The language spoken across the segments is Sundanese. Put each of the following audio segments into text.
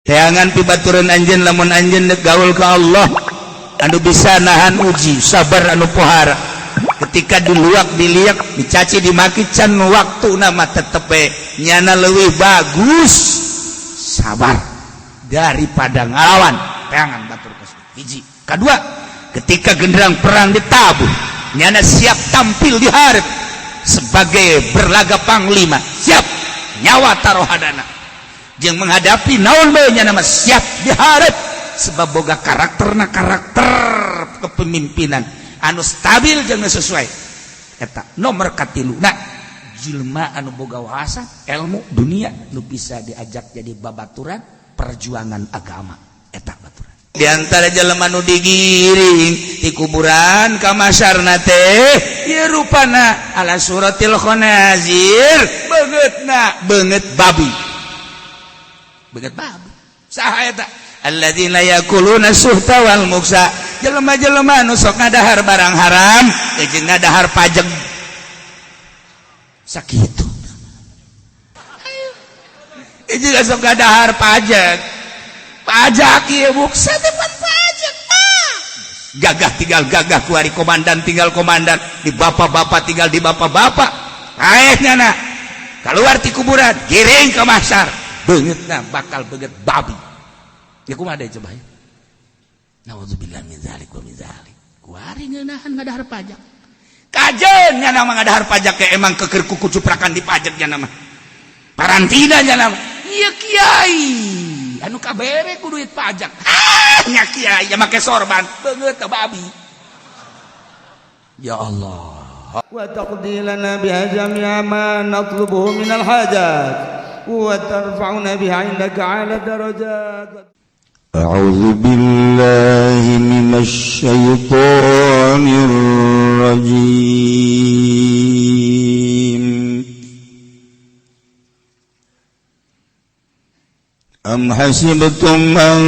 Teangan pibaturan anjeun lamun anjeun dek gaul ka Allah anu bisa nahan uji, sabar anu pohara ketika diluak, diliak, dicaci, dimaki, can waktu nama tetep nyana leuwih bagus sabar daripada ngalawan. Teangan batur kos hiji. Kedua, ketika genderang perang ditabuh, nyana siap tampil di hareup sebagai berlaga panglima, siap nyawa taruhanana jeung menghadapi naon bae, nyana mah siap di hareup sebab boga karakterna, karakter kepemimpinan anu stabil jeung sesuai. Eta nomor katilu. Nah, jelma anu boga wawasan ilmu dunia nu bisa diajak jadi babaturan perjuangan agama, eta baturan. Di antara jelema nu digiring di kuburan ka mahsyarna teh ieu rupana ala suratil khanazir, beungeutna beungeut babi, beungeut babi. Saha eta? Alladzina yakuluna suhta wal muksa, jelema-jelema nu sok ngadahar barang haram jeung ngadahar pajak. Sakitu juga sok ngadahar pajak, pajak ieu muksa teh pan pajak. Ah. Gagah tinggal gagah, kuari komandan tinggal komandan, di bapak-bapak tinggal di bapak-bapak. Aehnya na keluar ti kuburan, giring ke mahsyar, beungeutna bakal beungeut babi. Ya, kumaha deui coba ya? Naudzubillah min zalik wa min zalik. Kuari ngeunahan ngadahar pajak. Kajen nya nama ngadahar pajak ke emang keker kuku cuprakan di pajak nya nama. Parantina nya nama. Ieu kiai anu kabere ku duit pajak. Ah, nya kiai ya make sorban beungeut babi. Ya Allah. وتقضي لنا بها جميع ما نطلبه من الحاجات وترفعنا بها عندك أعلى الدرجات. أعوذ بالله من الشيطان الرجيم. أم حسبتم أن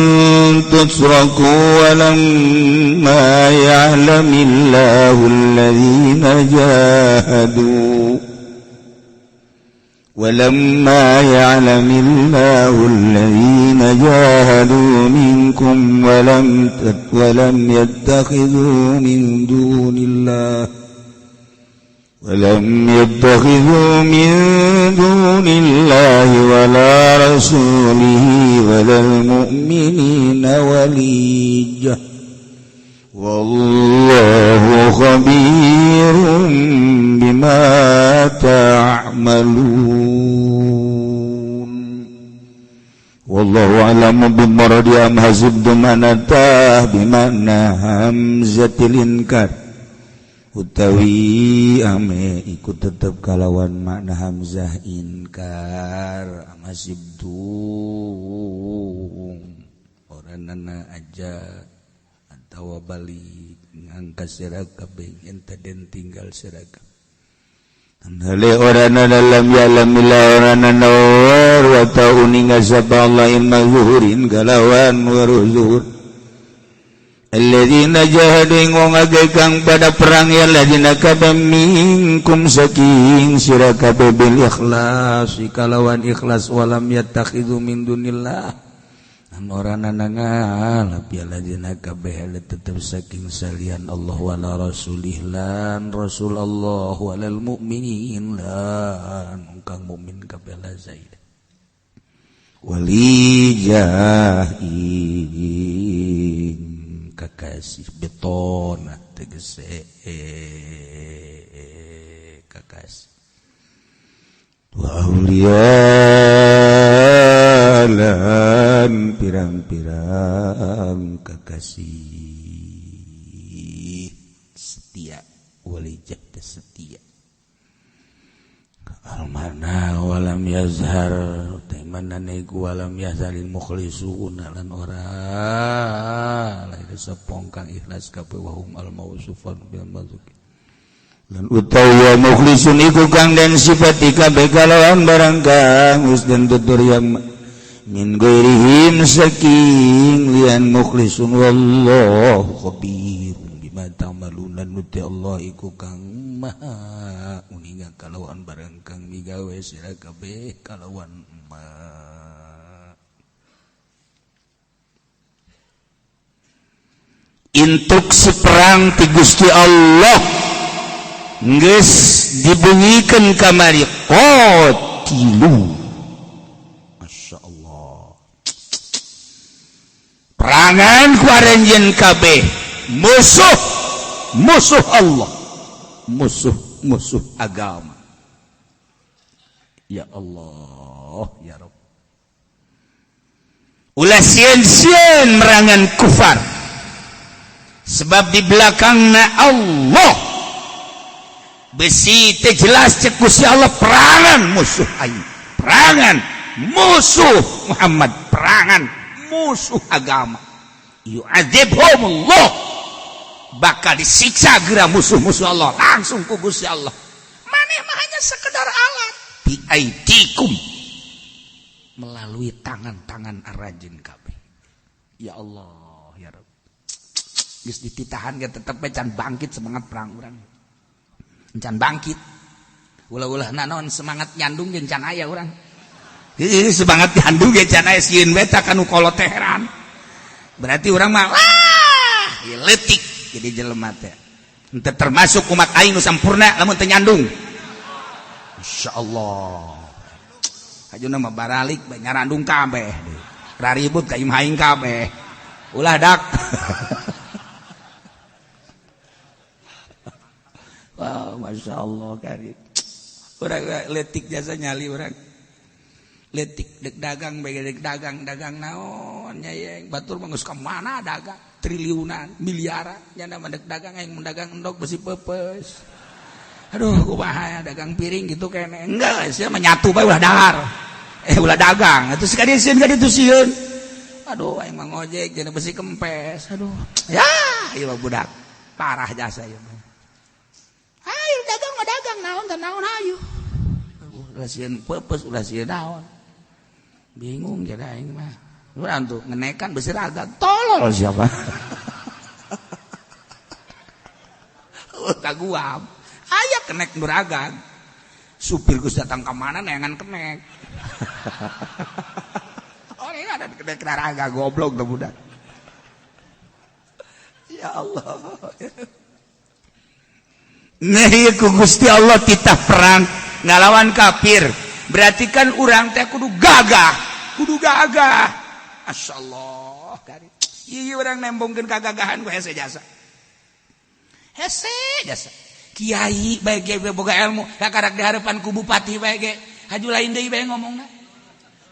تتركوا ولما يعلم الله الذين جاهدوا ولما يعلم الله الذين جاهدوا منكم ولم يتخذوا من دون الله ولم يتخذوا من دون الله ولا رسوله ولا المؤمنين وليجة والله خبير بما تعملون. والله أعلم بمراد أم حسبتم أن بمعنى همزة الإنكار utawi ame iku tetep kalawan makna hamzah inkar. Am hasibtum, oranana aja atawa balik ngangka sira kabeh ente den tinggal sira. Hale oranana lam ya'lam illa oranana wa ta'uninga sapa Allah ilma zuhurin kalawan waruh zuhur. Alladzina jahadu ing wong akeh kang pada perang ya alladzina kabeh minkum saking sira kabeh bil ikhlas kalawan ikhlas walam yattakhidhu min dunillah an ora ngalap ya alladzina kabeh tetep saking salian Allah wala rasulih lan rasul Allah walal mukminin lan kang mukmin kabeh la zaid walijah kakasih betona tegese kakasih wa auliya lan pirang-pirang kakasih setia. Walijah setia. Almana walam yazhar mana iku walam yazharil mukhlisuna lan ora lahir sepong kang ikhlas kabeh wahum al mausufan bil mazuki lan utawa mukhlisun iku kang den sifati kabeh kalawan barang kang wis den tutur yang min ghairihim saking lian mukhlisun. Wallahu khabirun bima ta'maluna nuti Allah iku kang maha uninga kalawan barang kang migawe sira kabeh kalawan ma. Instruksi perang ti Gusti Allah geus dibunyikan kamari, qatilu. Masya Allah, perangan ku aranjeun kabeh musuh musuh Allah, musuh musuh agama. Ya Allah, ya Rabb, ulah sieun-sieun merangan kufar, sebab di belakangna Allah. Besi teh jelas cek Gusti Allah, perangan musuh aing, perangan musuh Muhammad, perangan musuh agama. Yu'adzibhumullah, bakal disiksa geura musuh-musuh Allah langsung ku Gusti Allah. Maneh mah hanya sekedar alat, biaidikum, melalui tangan-tangan aranjeun kabeh. Ya Allah, ya Rabb, geus dititahan ge tetep we can bangkit semangat perang urang, can bangkit. Ulah-ulah naon, semangat nyandung ge can aya urang. Heuh, semangat nyandung ge can aya, sieun we ta kanu kolot teheran. Berarti urang mah wah ya leutik jadi jelema teh. Henteu termasuk umat aing nu sampurna lamun teu nyandung. Insyaallah hajuna mah baralik bae nyarandung kabeh, raribut ka imah aing kabeh, ulah dak. Wow, masya Allah karim. Urang letik jasa nyali urang. Letik dek dagang bae, dek dagang dagang naon nya yeng, batur mah geus ka mana dagang triliunan miliaran, nya mah dek dagang aing mun dagang endog besi peupeus. Aduh, kumaha dagang piring gitu kene. Enggak, sia mah nyatu bae, ulah dahar. Eh, ulah dagang. Atuh sekali sieun ka ditu sieun. Aduh, aing mah ngojek jadi besi kempes. Aduh. Ya, ieu mah budak. Parah jasa ieu mah. Ayo dagang mah dagang naon teh naon ayo. Ulah sieun peupeus, ulah sieun naon. Bingung jadi aing mah. Urang tuh ngenekan besi raga, tolol siapa. Kaguam. Aya kenek nu raga. Supir geus datang ka mana neangan kenek. Oh, ini ada kenek raga goblok tuh budak. Ya Allah. Nah, ku Gusti Allah titah perang ngalawan kafir. Berarti kan urang teh kudu gagah, kudu gagah. Masyaallah, kari. Ieu urang nembongkeun kagagahan ku hese jasa. Hese jasa. Kiai bae ge boga ilmu, kakarak di harapan ku bupati bae ge. Haju lain deui bae ngomongna.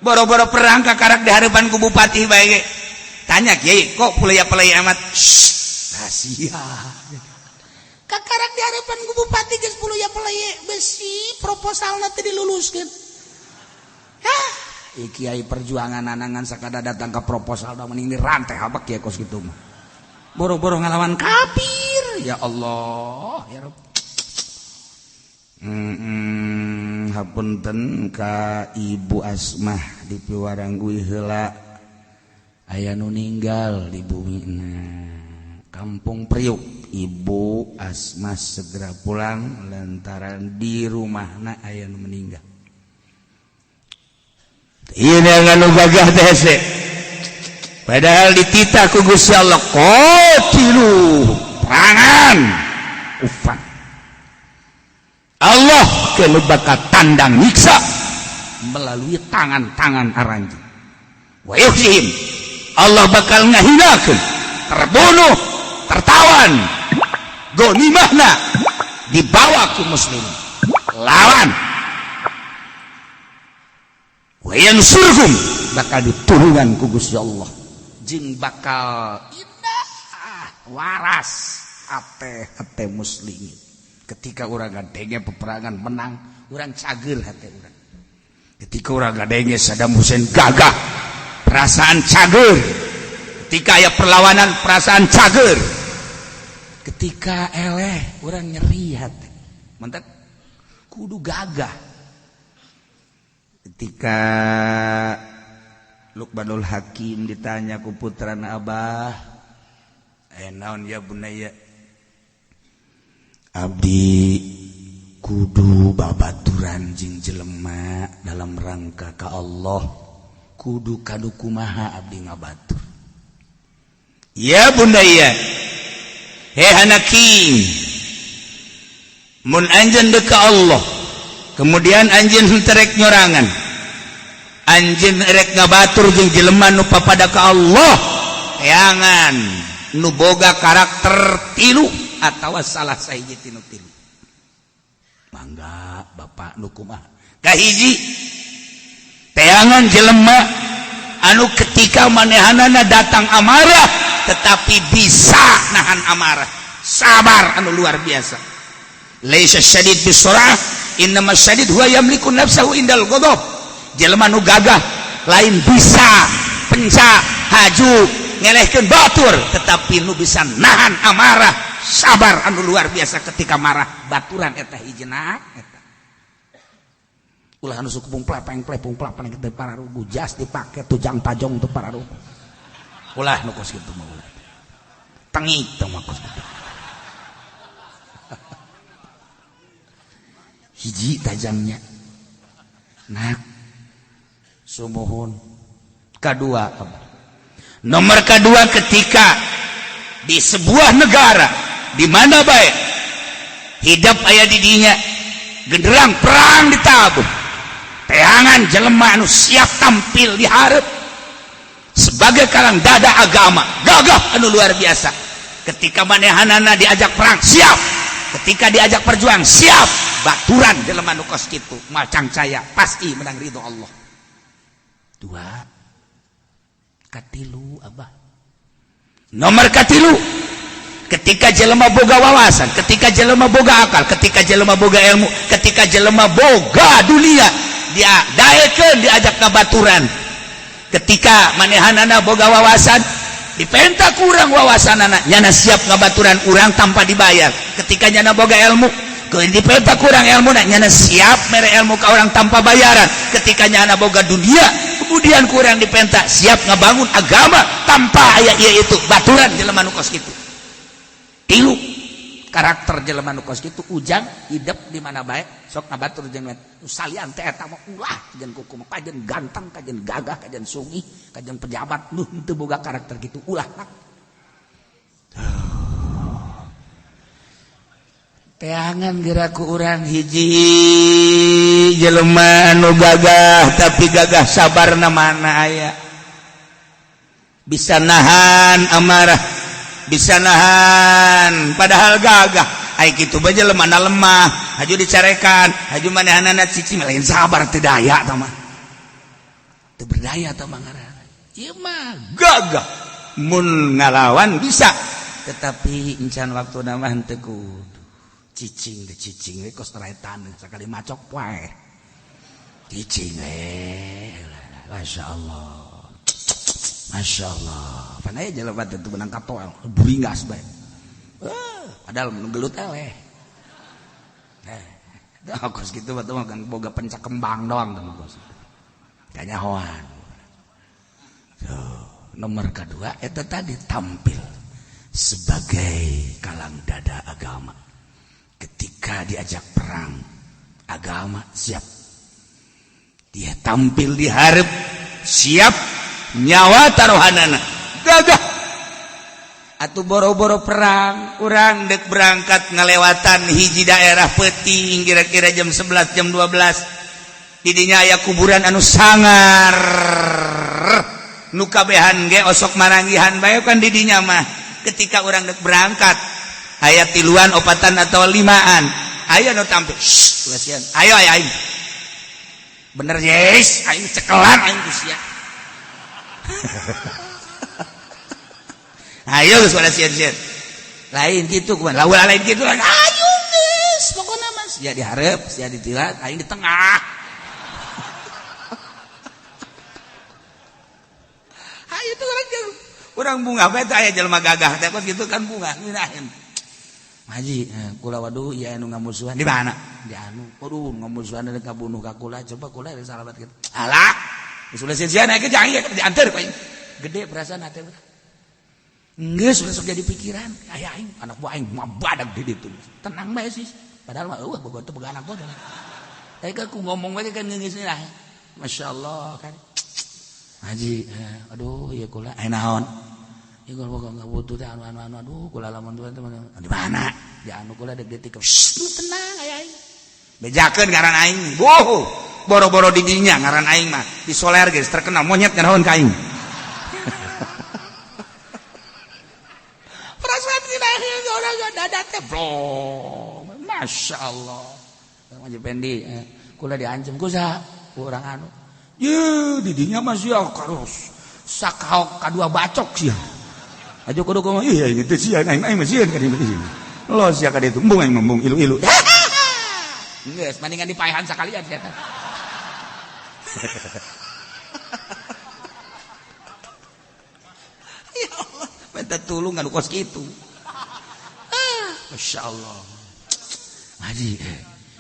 Boro-boro perang kakarak di harapan ku bupati bae ge. Tanya kiai, kok pulaya-pulaya amat? Shh, rahasia. Kakarak di harapan ku bupati geus puluya peleye besi proposalna teh diluluskeun. Hah, ieu kiai perjuangan nanangan sakada datang ke proposal da mending dirantai habak kiai kos kitu mah. Boro-boro ngalawan kafir. Ya Allah, ya Rabb. Hapunten ka Ibu Asmah di Piwarangui heula, aya nu ninggal di bumina Kampung Priuk. Ibu Asmah segera pulang lantaran di rumahna aya nu meninggal. Ieu anu gagah teh hese. Padahal dititah ku Gusti Allah, qatilu, perangan ufat. Allah kena bakal tandang nyiksa melalui tangan-tangan aranjeun. Wa yukhzihim, Allah bakal ngahinakeun, terbunuh, tertawan, ghanimahna dibawa ku muslim lawan. Wa yansurhum, bakal ditulungan ku Gusti Allah jeung bakal indah waras hate hate muslimin. Ketika urang ngadenge peperangan menang, urang cager hate urang. Ketika urang ngadenge Saddam Hussein gagah, perasaan cager. Ketika aya perlawanan, perasaan cager. Ketika eleh, urang nyeri hati. Mantap, kudu gagah. Ketika Luqmanul Hakim ditanya ku putrana, "Abah, eh naon ya bunaya?" "Abdi kudu babaturan jeung jelema dalam rangka ka Allah, kudu kadu kumaha abdi ngabatur?" "Ya bunaya, He hanaki, mun anjeun deuk ka Allah, kemudian anjeun henteu rek nyorangan, anjeun rek ngabatur jeung jelema nu papada ka Allah, teangan nu boga karakter tilu atawa salah sahiji tinu tilu. Mangga Bapak, nu kumaha? Kahiji, teangan jelema anu ketika manehanana datang amarah tetapi bisa nahan amarah, sabar anu luar biasa. Laisa syadid bisurah, innama syadid huwa yamliku nafsahu indal ghadab. Jelema nu gagah lain bisa penca haju ngelehkeun batur, tetapi nu bisa nahan amarah, sabar anu luar biasa ketika marah. Baturan eta hijina eta ulah anu suku plepeng plepung plepeng teu pararugu, jas dipake tujang tajong teu pararugu. Ulah nu kos kitu mah, ulah tengik teh mah kos kitu. Hiji tajamnya nak sumuhun. Kedua, nomor kedua, ketika di sebuah negara di mana baik hidup aya di dinya genderang perang ditabuh, teangan jelema anu siap tampil di hareup sebagai kalang dada agama, gagah anu luar biasa. Ketika manehanana diajak perang siap, ketika diajak perjuang siap. Baturan jelema nu kos kitu moal cangcaya, pasti menang ridho Allah. Dua. Katilu, Abah, nomor katilu, ketika jelema boga wawasan, ketika jelema boga akal, ketika jelema boga ilmu, ketika jelema boga dunia, dia daekeun diajak ka baturan. Ketika manehanana boga wawasan, dipenta kurang wawasanana, nyana siap ngabaturan urang tanpa dibayar. Ketika nyana boga ilmu, dipenta kurang ilmu, nyana siap mere ilmu ke orang tanpa bayaran. Ketika nyana boga dunia, kemudian kurang dipenta, siap ngebangun agama tanpa aya ieu itu. Baturan jelema nu kos kitu. Tilu karakter jelema nu kos kitu ujang hidup di mana bae sok ngabatur jeung salian teh eta mah ulah. Kajen kuku mah kajen ganteng, kajen gagah, kajen sugih, kajen pejabat, nu henteu boga karakter kitu ulah. Teangan geraku urang hiji jelema anu gagah tapi gagah sabarna mana aya, bisa nahan amarah, bisa nahan padahal gagah. Ai kitu bae jelema na lemah, haju dicarekan, haju manehanana cicing, lain sabar, teu daya tah mah, teu berdaya tah mah ngaranna. Ieu mah gagah mun ngalawan bisa, tetapi encan waktuna mah henteu kudu cicing deh, cicing we kos teretan sakali macok poe cicing we. Masya Allah, Masya Allah, pan aya jelema teh teu beunang katoel buringas bae, padahal mun gelut eleh. Dah kos kitu mah kan boga pencak kembang doang teh kos kanyahoan. Tuh, nomor kedua eta tadi tampil sebagai kalang dada agama. Ketika diajak perang agama siap, dia tampil di hareup, siap nyawa taruhanana, gagah. Atuh boro-boro perang, urang dek berangkat ngalewatan hiji daerah peuting kira-kira jam 11 jam 12, didinya aya kuburan anu sangar nu kabehan ge osok maranggihan bae kan didinya mah. Ketika urang dek berangkat aya tiluan, opatan atau limaan, aya nu tampil. Shh, ayo ayo aing bener, yes, aing cekelan aing ku sia. Ayo geus pada sieun-sieun lain kitu kumaha lawan lain kitu, ayo geus pokona mah sia di hareup, sia di tilat, aing di tengah. Ayo tuh orang bunga bae teh aya jelema gagah teh kos kitu kan bunga ngeunaheun. Haji, kula waduh ieu anu ngamusuhan di mana? Di anu. Waduh ngamusuhan rek ngabunuh ka kula, coba kula rek salamat kitu. Alah, geus ulah sieun-sieun aya jangan ieu dianteur ku aing. Gede perasaan hate urang. Geus ulah sok jadi pikiran. Aya aing anak buah aing mah badag di ditu. Tenang bae sih. Padahal mah eueuh boga teu boga anak buah. Tapi kan ku ngomong bae kan geus lah. Masyaallah kan. Haji, aduh ieu kula aya naon? Ieu gua enggak butuh teh anu anu anu aduh kula lamun tuh di mana? Di anu kula dek detik. Tenang aya aing. Bejakeun ngaran aing. Boh, boro-boro di dinya ngaran aing mah. Di Soler geus terkenal monyet ngaraon ka aing. Perasaan tidak orang dada teh blong. Masya Allah. Haji Pendi, kula diancam ku saha? Ku urang anu. Ye, di dinya mah sia karus. Sakaok kadua bacok sia. Aja kudu kumaha iya ieu teh sia aing aing mah sieun ka dieu. Lo sia ka ditu embung aing embung ilu-ilu. Geus mendingan dipaehan sakalian sia teh. Ya Allah, minta tulung anu kos kitu. Masya Allah. Haji,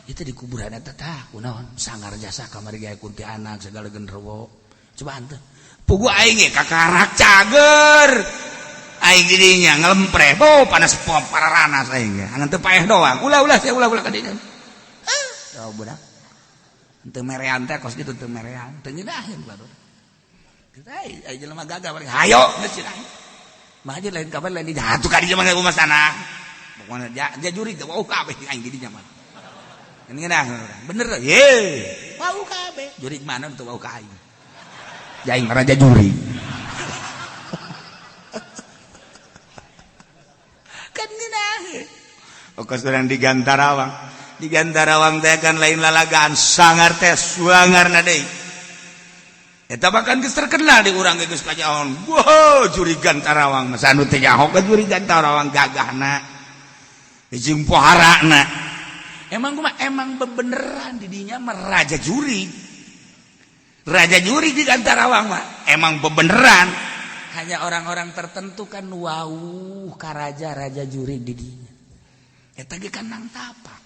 itu di kuburan eta tah kunaon sangar jasa kamari ge kuntianak segala genderuwo. Coba henteu. Pugu aing ge kakarak cager. Aing di dinya ngelempre, oh panas pararanas aing ge. Ngan teu paeh doang. Ulah-ulah sia ulah-ulah ka dinya. Ah, budak. Henteu merean teh kos kitu teu merean, teu ngeunaheun batur. Kita ai jelema gagah bari hayo geus cenah. Mah aja lain kabar lain di jatuh ka dinya mah kumaha sana. Pokona jajuri teh wau kabeh aing di dinya mah. Ngeunah bener ye. Wau kabeh. Jurig mana teu wau ka aing. Jaing raja juri. Kan ngeunaheun. Okos urang di Gantarawang. Di Gantarawang teh kan lain lalagaan sangar teh suangarna deui. Eta bahkan geus terkenal di urang ge geus kanyaon. Wow, juri Gantarawang mah anu teh nyaho ka juri Gantarawang gagahna. Jeung poharana. Emang kumaha emang bebeneran di dinya mah raja juri. Raja juri di Gantarawang mah emang bebeneran. Hanya orang-orang tertentu kan wauh ka raja-raja juri di dinya. Eta ge kan nang tapak.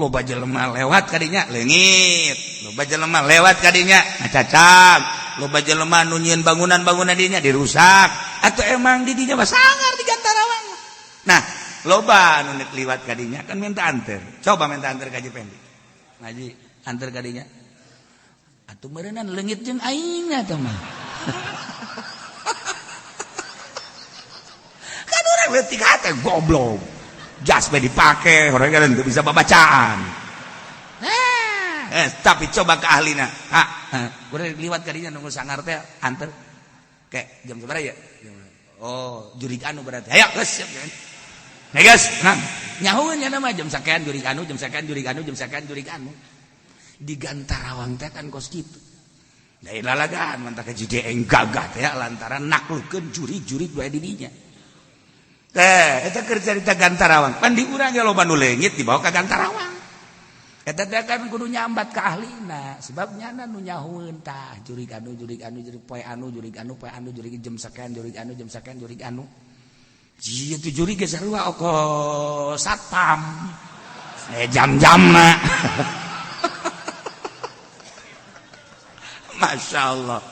Loba jelema lewat kadinya leungit, loba jelema lewat kadinya ngacacag, loba jelema nu nyieun bangunan-bangunan dinya dirusak, atau emang di dinya mah sangar di Gantarawang. Nah, loba anu nek liwat kadinya kan minta anter. Coba minta anter ka Haji Pendi. Ngaji anter kadinya. Atuh meureunnan leungit jeung aing atuh mah. Kan urang leutik hate goblok. Jas be dipake, orang kan teu bisa babacaan. Tapi coba ke ahlina. Ha, urang liwat kadinya nunggu sangar teh anter. Kayak jam sabaraha ya? Oh, jurig anu berarti. Hayo geus siap. Hey guys, nah, nyahueun nya mah jam sakean jurig anu, jam sakean jurig anu, jam sakean jurig anu. Di Gantarawang teh kan kos kitu. Lain lalagaan mantap ka JDN gagah teh lantaran naklukeun jurig-jurig bae di dinya. Teh, eta keur carita Gantarawang. Pan di urang ge loba nu leungit dibawa ka Gantarawang. Eta teh kan kudu nyambat ka ahlina, sebab nyana nu nyahueun tah jurig anu, jurig anu, jurig poe anu, jurig anu, poe anu, jurig jam sakean, jurig anu, jam sakean, jurig anu. Jieu tuh jurig ge sarua oko satpam. Jam-jamna. Masya Allah.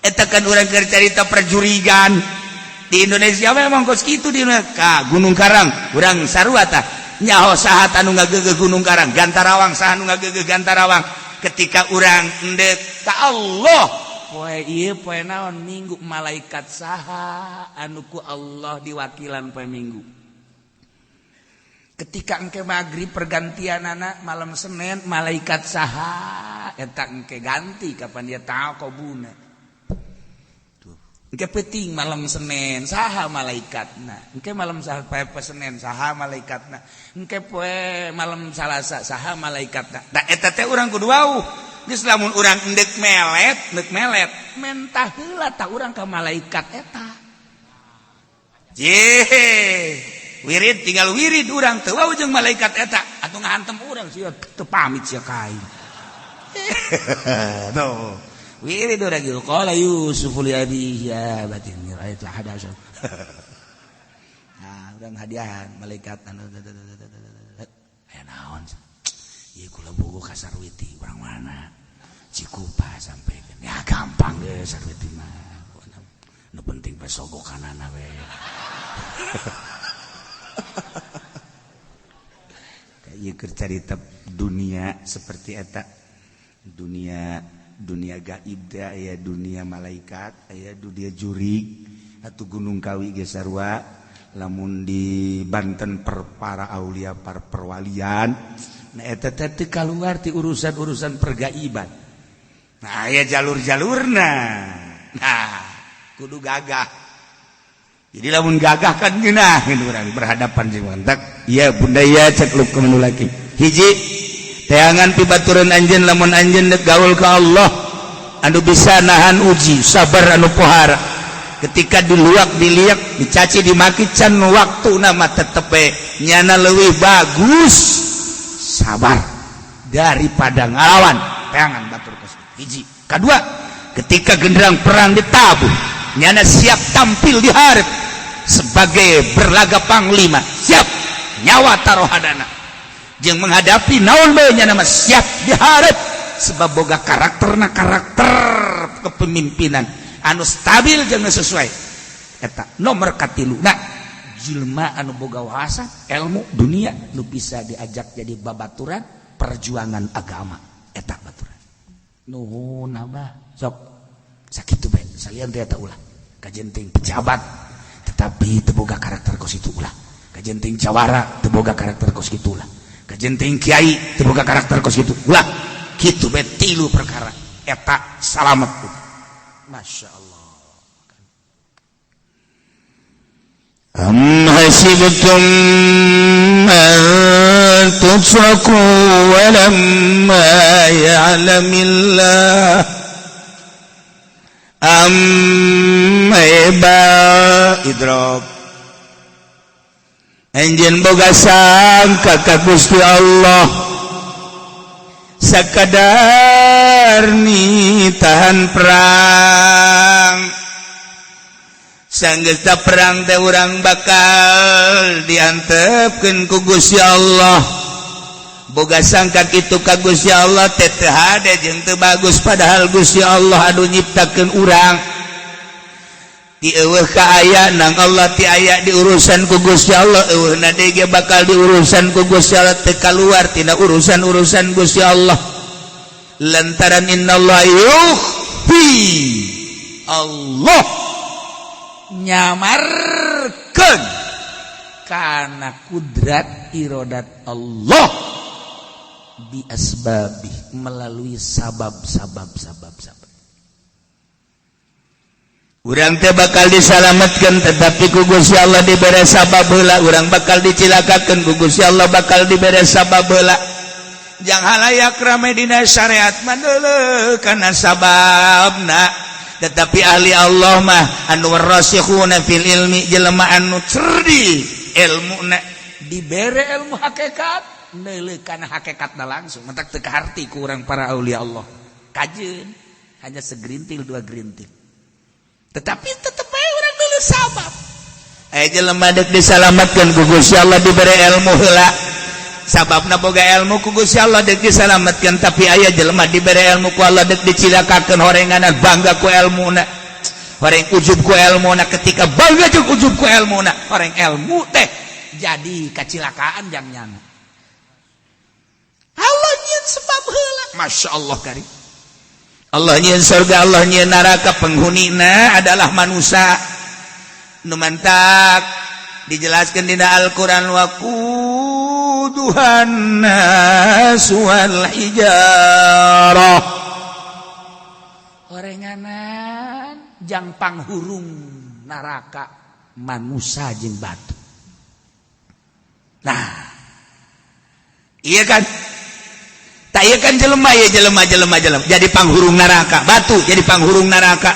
Eta kan urang keur carita perjurigan. Di Indonesia memang kos kitu di Indonesia. Gunung Karang urang sarua tah nyaho saha anu ngageugeuh Gunung Karang, Gantarawang saha anu ngageugeuh Gantarawang. Ketika urang endek ka Allah poe ieu poe naon minggu malaikat saha anu ku Allah diwakilan poe minggu. Ketika engke magrib pergantianana malam Senin malaikat saha eta engke ganti kapan dia taqobuna. Engke penting malam Senin saha malaikatna, engke malam poe Senin saha malaikatna, engke poe malam Salasa saha malaikatna. Da eta teh urang kudu wauh. Geus lamun urang endek melet, endek melet, mentah heula tah urang ka malaikat eta. Jeh, wirid tinggal wirid urang teu wauh jeung malaikat eta, atuh ngahantem urang sia teu pamit sia ka aing. Tuh. Wirid urang gitu. Qala Yusuf li abihi ya batin ra'aitu ahada asyara. Nah, urang hadiahan malaikat anu aya naon. Ieu kula bogo ka Sarwiti urang mana? Cikupa sampekeun. Ya gampang ge Sarwiti mah. Nu penting bae sogokanana we. Ieu keur carita dunia seperti eta. Dunia dunia gaib teh aya dunia malaikat, aya dunia jurig, Atuh Gunung Kawi ge sarua, lamun di Banten per para aulia, par perwalian. Nah, eta teh teu kaluar ti urusan-urusan pergaiban. Nah, aya jalur-jalurna. Nah, kudu gagah. Jadi lamun gagah kan ngeunaheun urang berhadapan jeung mantak. Iya bunda, iya cek Luqmanul Hakim. Hiji, teangan pibaturan anjeun lamun anjeun dek gaul ka Allah anu bisa nahan uji, sabar anu pohara. Ketika diluak, diliak, dicaci, dimaki, can waktu nama tetep bae nyana leuwih bagus sabar daripada ngalawan. Teangan batur kos. Hiji. Kedua, ketika genderang perang ditabuh, nyana siap tampil di hareup sebagai berlaga panglima, siap nyawa taruhanana jeung menghadapi naon bae, nyana mah siap di hareup sebab boga karakterna, karakter kepemimpinan anu stabil jeung sesuai. Eta nomor katilu. Nah, jelma anu boga wawasan ilmu dunia nu bisa diajak jadi babaturan perjuangan agama, eta baturan. Nuhun, Abah. Sok sakitu bae, salian teh eta ulah. Kajeun teuing pejabat tetapi teu boga karakter kos itu, ulah. Kajeun teuing jawara teu boga karakter kos kitu, ulah. Kajeun teuing kiai teu boga karakter kos kitu, ulah. Kitu bae, tilu perkara eta salamet. Masya Allah. أم حسبتم أن تتركوا ولما يعلم الله أم idrok. Anjeun boga sangka ka Gusti Allah sakadar tahan perang, sanggesta perang teh urang bakal diantepkeun ku Gusti Allah? Boga sangka kitu ka Gusti Allah teh teu hade jeung teu bagus, padahal Gusti Allah anu nyiptakeun urang. Ti eueuh ka aya nang Allah, ti aya diurusan ku Gusti Allah, eueuhna deui ge bakal diurusan ku Gusti Allah, teu kaluar tina urusan-urusan Gusti Allah, lantaran innallaha yukhfi, Allah nyamarkeun kana kudrat irodat Allah bi asbabi, melalui sabab sabab sabab sabab. Urang teh bakal disalamatkan, tetapi ku Gusti Allah dibere sabab heula. Urang bakal dicilakakeun, ku Gusti Allah bakal dibere sabab heula. Jang halayak rame dina syariat mah kana sababna, tetapi ahli Allah mah anu rasikhuna fil ilmi, jelema anu cerdik ilmu, dibere ilmu hakikat, neuleuh kana hakikatna langsung. Matak teu kaharti ku urang para aulia Allah, kajeun hanya segerintil dua gerintil, tetapi tetep bae urang neuleuh sabab. Aya jelema dek disalamatkeun, ku Gusti Allah dibere ilmu heula, sababna boga ilmu, ku Gusti Allah dek disalamatkeun. Tapi aya jelema dibere ilmu ku Allah, dek dicilakakeun, horenganan bangga ku ilmuna, horeng ujub ku ilmuna. Ketika bangga jeung ujub ku ilmuna, horeng ilmu teh jadi kacilakaan jang nyana. Allah nyieun sebab heula. Masya Allah karim. Allah nyieun surga, Allah nyieun neraka, penghunina adalah manusia. Nu mantak dijelaskan dina Al-Qur'an waquduhan nas wal hijarah, orenganan jang panghurung neraka manusia jeung batu. Nah, iya kan? Tak iya kan, jelema ya, jelema jelema jelema jadi panghurung neraka, batu jadi panghurung neraka.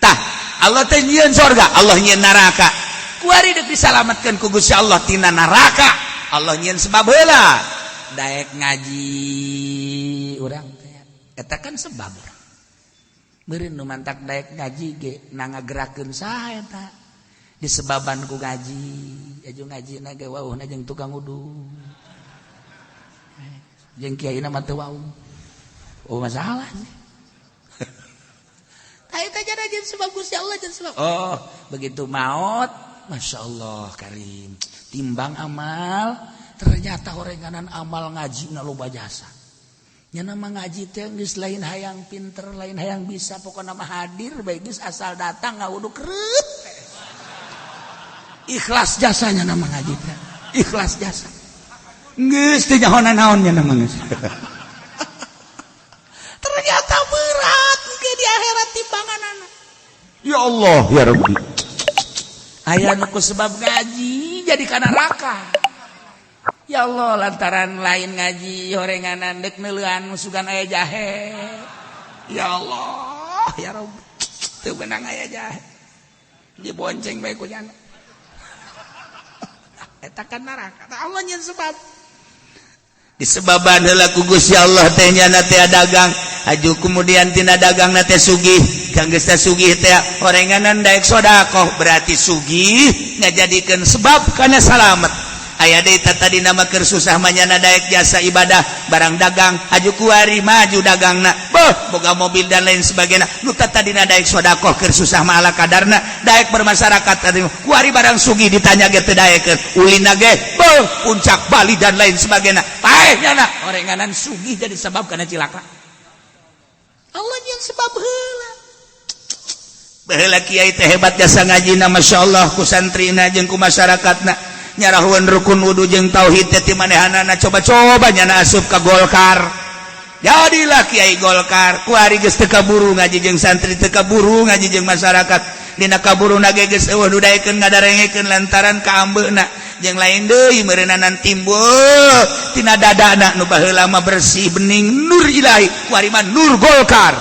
Tah, Allah teh nyieun sorga, Allah nyieun neraka. Kuari dek disalamatkeun ku Gusti Allah tina neraka, Allah nyieun sebab heula. Daek ngaji urang teh eta kan sebab urang. Meureun nu mantak daek ngaji ge na ngagerakeun saha eta? Disebaban ku ngaji, aju ngaji na ge wauhna jeung tukang udud jeung kiai mah teu wau. Oh, masalah sih. Tah, eta jadi sebab Gusti Allah, jadi sebab. Oh, begitu maut, Masya Allah karim, timbang amal, ternyata orenganan amal ngaji na loba jasa. Nya nama ngaji teh geus lain hayang pinter, lain hayang bisa, pokokna mah hadir bae geus, asal datang ngawuduk reut. Ikhlas jasanya nama ngaji teh. Ikhlas jasa. Geus teu nyaho naon nya nama geus. Ternyata berat ke di akhirat timbanganana. Ya Allah ya Rabbi. Aya nu ku sebab ngaji jadi kana neraka. Ya Allah, lantaran lain ngaji horenganan dek neuleuan sugan aya jahe. Ya Allah ya Rabbi. Teu beunang aya jahe. Dibonceng bae ku nyana. Eta kan neraka. Tah Allah nyen sebab. Disebaban heula ku Gusti Allah teh nyana teh dagang. Aju kemudian tina dagang na teh sugih. Kang geus teh sugih teh horenganan daek sedekah, berarti sugih ngajadikeun sebab kana salamet. Aya deui tadi nama keur susah mah nyana daek jasa ibadah barang dagang, aju kuari maju dagangna, beuh, boga mobil dan lain sebagainya. Nu tadina daek sedekah keur susah mah ala kadarna, daek bermasyarakat tadi, kuari barang sugih ditanya ge teu daekeun, ulina ge beuh, puncak Bali dan lain sebagainya. Paeh nyana horenganan sugih jadi sebab kana cilaka. Allah yang sebab heula. Baheula kiai teh hebat jasa ngajina, Masya Allah, ku santrina jeung ku masyarakatna, nyarahuan rukun wudu jeung tauhid teh ti manehanana. Coba-coba nyana asup ka Golkar, jadilah kiai Golkar. Kuari geus teu kaburu ngaji jeung santri, teu kaburu ngaji jeung masyarakat. Dina kaburu ge geus eueuh nu daekeun ngadarengekeun lantaran kaambeuna jeung lain deui meureunana timbul tina dadana. Nu baheula mah bersih bening nur ilahi, kuari mah nur Golkar.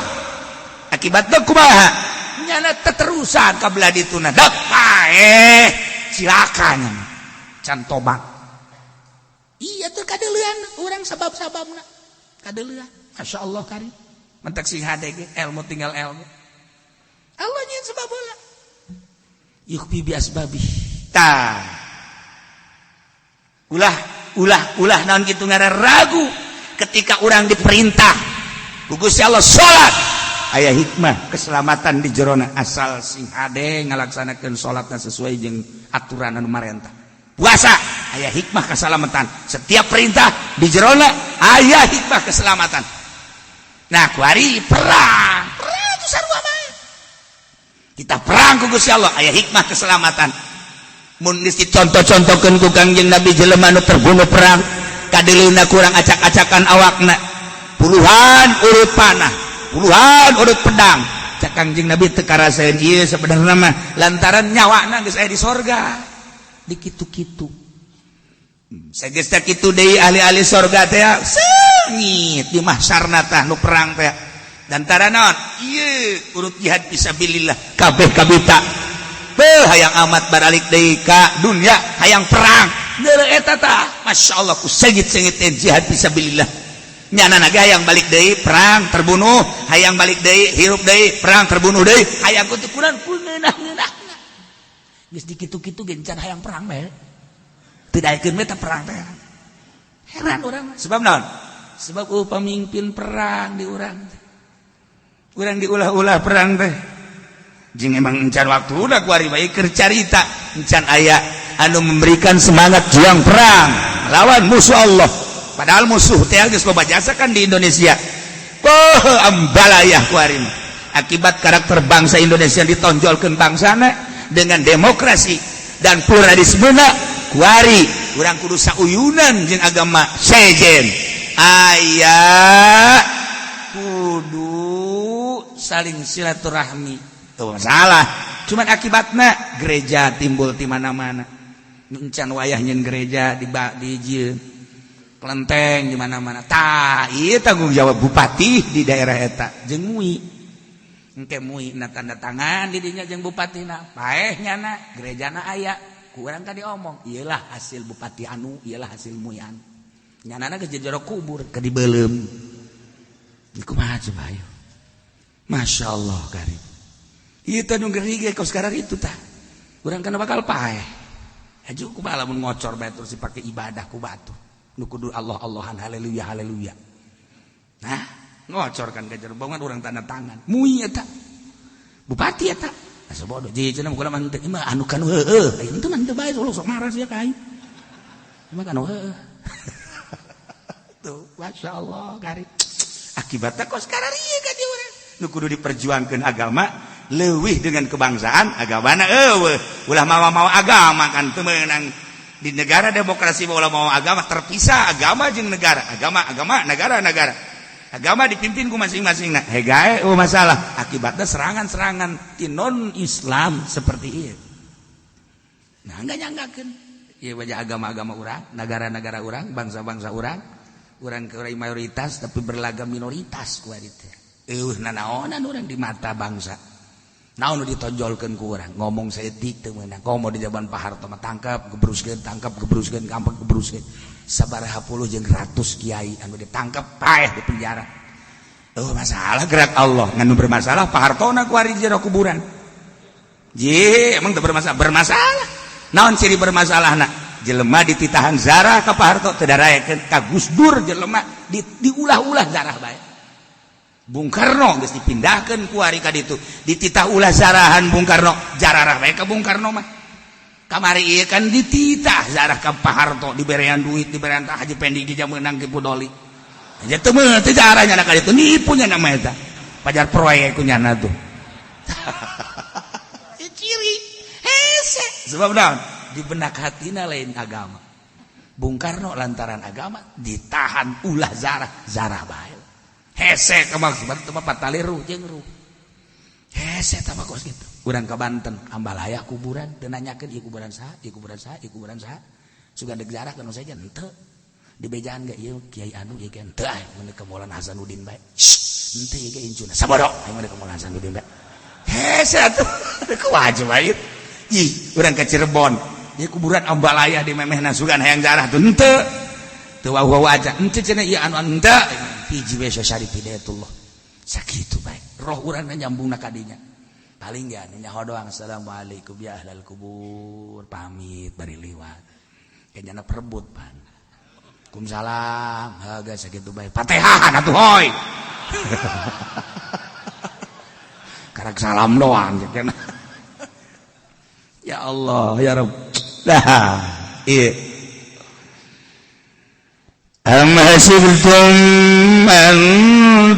Akibatna kumaha? Nyana teterusan ka belah dituna, dak paeh, cilaka nyana can tobat. Iya tuh, kadeulean urang sabab-sababna kadeulean. Masya Allah kari mentak sing hade ge ilmu tinggal ilmu. Allah nyen sebab heula, yukhfi bi asbabi. Tah, ulah ulah ulah naon kitu ngaran ragu ketika orang diperintah ku Gusti Allah salat, aya hikmah keselamatan di jerona, asal sing hade ngalaksanakeun salatna sesuai jeung aturan anu marentah. Puasa aya hikmah keselamatan. Setiap perintah di jerona aya hikmah keselamatan. Nah, kuari perang, perang itu sarua bae. Kita perang ku Gusti Allah aya hikmah keselamatan. Mun geus dicontoh-contohkeun ku Kangjeng Nabi, jelema nu terbunuh perang kadeuleuna kurang acak-acakan awakna, puluhan urut panah, puluhan urut pedang. Cak Kangjeng Nabi, teu karasaeun ieu sebenarnya mah, lantaran nyawana geus aya di sorga. Dikitu-kitu sageus teh kitu deui, ahli-ahli sorga teh seungit di mahsyarna. Tah, nu perang teh lantaran naon ieu? Urut jihad fisabilillah kabeh kabita. Beuh, hayang amat baralik deui ka dunya, hayang perang. Deuleu eta tah, Masya Allah, ku seungit-seungit teh jihad fisabilillah. Nyana naga hayang balik deui perang, terbunuh, hayang balik deui, hirup deui, perang, terbunuh deui, hayang kutu kurang ku ngeunah-ngeunah. Geus dikitu-kitu ge can hayang perang bae. Teu daekeun we teh perang teh. Heran urang mah. Sebab naon? Sebab pemimpin perang di urang teh. Urang diulah-ulah perang teh. Jeung emang encan waktu udah kuari bae keur carita, encan aya anu memberikan semangat juang perang melawan musuh Allah. Padahal musuh teh geus loba jasa kan di Indonesia. Oh, ambalayah kuari mah. Akibat karakter bangsa Indonesia ditonjolkeun bangsana dengan demokrasi dan pluralisme, kuari urang kudu sauyunan jeung agama sejen, aya kudu saling silaturahmi. Tuh masalah, cuman akibatnya gereja timbul di mana-mana. Encan wayah nyen gereja di jieun kelenteng di mana-mana. Tah, ieu tanggung jawab bupati di daerah eta jeung MUI. Engke MUI na tanda tangan di dinya jeung bupatina, paeh nyana gerejana aya. Ku urang tadi omong, iyalah hasil bupati anu, iyalah hasil MUI anu. Nyanana geus jero kubur ke dibeuleum. Kumaha coba ayo? Masya Allah karim. Ieu teh nu ngeri ge kos sekarang itu tah. Urang kana bakal paeh. Aju kumaha lamun ngocor bae terus dipake ibadah ku batu. Nu kudu Allah Allahan, haleluya haleluya. Nah, ngocor kan ke jero bangun urang tanda tangan. MUI eta. Bupati eta. Asa bodoh jadi cenah mah teu mah anu kan heueuh. Ayeuna teh mah teu bae sok marah sia ka aing. Mah kan heueuh. Tuh, Masya Allah karim. Akibatnya kos kararieu ka di urang nu kudu diperjuangkeun agama leuwih dengan kebangsaan, agamana eueuh. Ulah mawa-mawa agama kan teu meunang di negara demokrasi. Ulah mawa agama, terpisah agama jeung negara, agama agama, negara negara, agama dipimpin ku masing-masing. Nah, hegae, oh, masalah akibatnya serangan-serangan ti non Islam seperti itu. Nah, enggak nyanggakeun ieu wajah agama-agama urang, negara-negara urang, bangsa-bangsa urang. Urang ke mayoritas tapi berlagak minoritas ku teh. Eueuh nanaonan urang di mata bangsa. Naon nu ditonjolkeun ku urang? Ngomong saeutik teu meunang. Komo di zaman Pak Harto mah tangkap gebruskeun, tangkap gebruskeun, tangkap gebruskeun. Sabaraha puluh jeung ratus kiai anu ditangkap, paeh di penjara. Oh, masalah gerak Allah ngan nu bermasalah Pak Harto na ku ari jero kuburan. Je, emang teu bermasalah? Bermasalah. Naon ciri bermasalahna? Jelema dititahan zarah ka Pak Harto teu daraekeun ka Gus Dur, jelema diulah-ulah zarah bae. Bung Karno geus dipindahkeun ku ari ka ditu, dititah ulah zarahan Bung Karno, jararah bae ka Bung Karno mah. Kamari ieu kan dititah zarah ka Pak Harto, diberean duit, diberean tah Haji Pendi ge meunang ke Pudoli aja teu meunang teh zarahnya ka ditu, nipu nya nama eta pajar proyek ku nyana tuh. Ciri hese sebab naon? Di benak hatina lain agama. Bung Karno lantaran agama ditahan ulah zarah, zarah bae. Hese kemaksud mah patali ruh jeung ruh. Hese tah kos kitu. Urang ka Banten, Ambalaya kuburan teu nanyakeun ieu kuburan saha, ieu kuburan saha, ieu kuburan saha. Sugan deuk zarah kana saja henteu. Di bejaan ge ieu kiai anu ieu ge henteu, ah mun ka Maulana Hasanuddin bae. Henteu, ieu ge incuna. Sabodo aing mah ka Maulana Hasanuddin bae. Hese atuh wajib bae. Ih, urang ka Cirebon. Ieu kuburan Ambalaya di memehna sugan hayang zarah tuh henteu. Teu wau aja. Henteu cenah ieu anu henteu. Hiji we Syarif Hidayatullah. Sakitu bae. Roh urang nyambungna ka dinya. Paling gak nyaho doang, assalamualaikum ya ahlal kubur, pamit bari liwat. Kayaknya perebut pan. Waalaikumsalam, haga sakitu bae. Fatehahan atuh hoy. Karak salam doang. Ya Allah, ya Rabb. Dah, iya. Am hasibtum an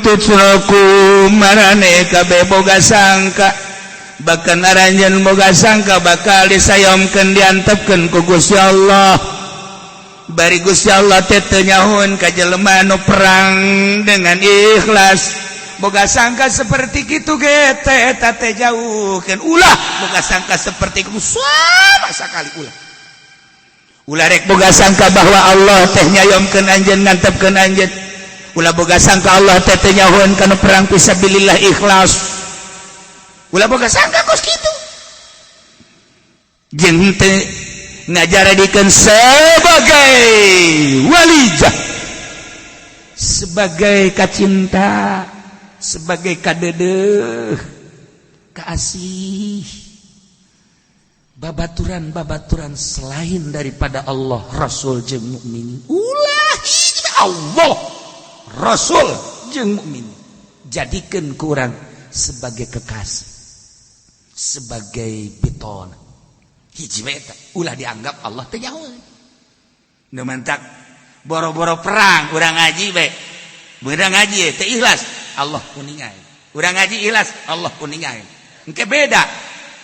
tutraku, marane kabeh boga sangka, bahkan aranjeun boga sangka bakal disayomkeun, diantepkeun ku Gusti Allah, bari Gusti Allah teh teu nyahoeun ka jelema nu perang dengan ikhlas? Boga sangka seperti kitu ge teh eta teh jauhkeun. Ulah boga sangka seperti itu sama sakali, ulah. Ulah rek boga sangka bahwa Allah teh nyayomkeun anjeun, ngantepkeun anjeun. Ulah boga sangka Allah teh teu nyahoeun kana perang fisabilillah ikhlas. Ulah boga sangka kos kitu. Jeung teu ngajaradikeun sebagai walijah, sebagai kacinta, sebagai kadedeh, kaasih, babaturan-babaturan selain daripada Allah, Rasul jeung mukmin. Ulah. Allah, Rasul jeung mukmin jadikan kurang sebagai kekasih, sebagai biton. Hiji eta, ulah dianggap Allah teh jauh. Nu mantak boro-boro perang, urang ngaji bae, beurang ngaji teh ikhlas, Allah kuningan. Urang ngaji ikhlas, Allah kuningan. Engke beda,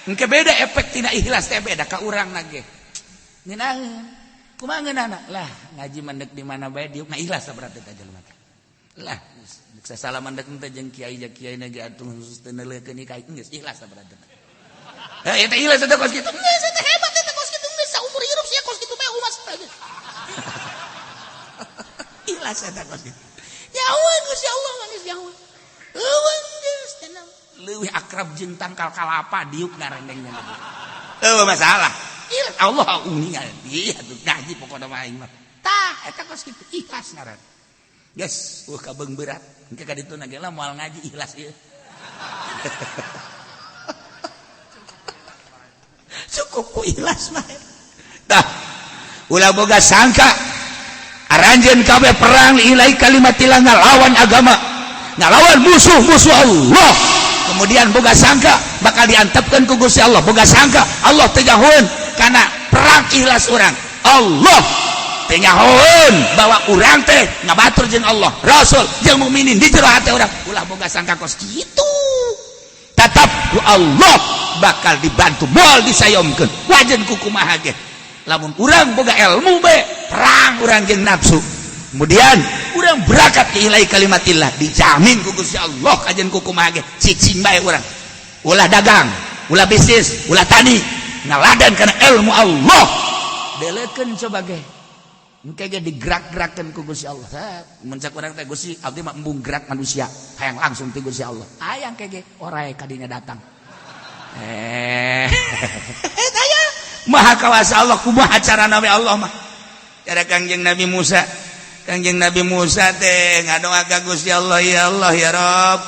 engke beda efek tina ikhlas teh, beda ka urang nage. Ngeunaheun kumaha ngeunahna lah ngaji mandek di mana bae diuk. Nah, ikhlas berarti teh jelema teh lah dek sasalaman dek teh jeung kiai, jeung kiai na ge atuh khusus teu neuleukeun ka geus ikhlas berarti. Eh, eta ikhlas eta kos kitu. Geus, eta hebat eta kos kitu, geus saumur hirup sia kos kitu bae umas. Ikhlas eta kos kitu. Jauhan Gusti Allah mah geus jauh. Eueun geus tenang. Leuwih akrab jeung tangkal kalapa diuk ngarendengnya. Eueuh masalah. Ikhlas Allah uningan. Iya tuh ngaji pokokna mah aing mah. Tah eta kos kitu ikhlas ngaran. Geus, eueuh kabeung berat. Engke ka ditu ge lah moal ngaji ikhlas ieu. Cukup ku ikhlas mah. Tah, ulah boga sangka aranjeun kabeh perang ilai kalimatillah, ngalawan agama, ngalawan musuh-musuh Allah, kemudian boga sangka bakal diantepkeun ku Gusti Allah, boga sangka Allah teu nyahoeun kana perang ikhlas urang. Allah Teh nyahoeun bahwa urang teh ngabatur jeung Allah, Rasul jeung mukminin di jero hate urang. Ulah boga sangka kos kitu. Tetap ku Allah bakal dibantu, moal disayomkeun. Wajen ku kumaha ge. Lamun urang boga ilmu be, perang urang jeung nafsu. Kemudian urang berangkat ke ilai kalimatillah, dijamin ku Gusti Allah kajen ku kumaha ge, cicing bae urang. Ulah dagang, ulah bisnis, ulah tani, ngaladan karena ilmu Allah. Delekeun coba ge. Engke ge digerak-gerakkeun ku Gusti Allah. Mun cek urang teh, "Gusti, abdi mah embung gerak manusia, hayang langsung ti Gusti Allah." Hayang ke ge orai kadinya datang. Aya Maha kawasa Allah, kumaha carana we Allah mah. Cara Kangjeng Nabi Musa, Kangjeng Nabi Musa teh ngadoa ka Gusti Allah, "Ya Allah, ya Rabb,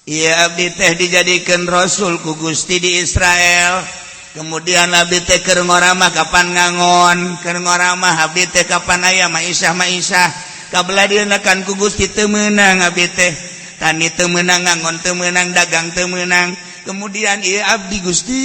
Iya, abdi teh dijadikan rasul ku Gusti di Israel. Kemudian abdi teh keur ngoramah kapan ngangon, keur ngoramah abdi teh kapan aya maisah maisah kabelah dieuna kan ku Gusti teu meunang. Abdi teh tani teu meunang, ngangon teu meunang, dagang teu meunang. Kemudian iya abdi, Gusti,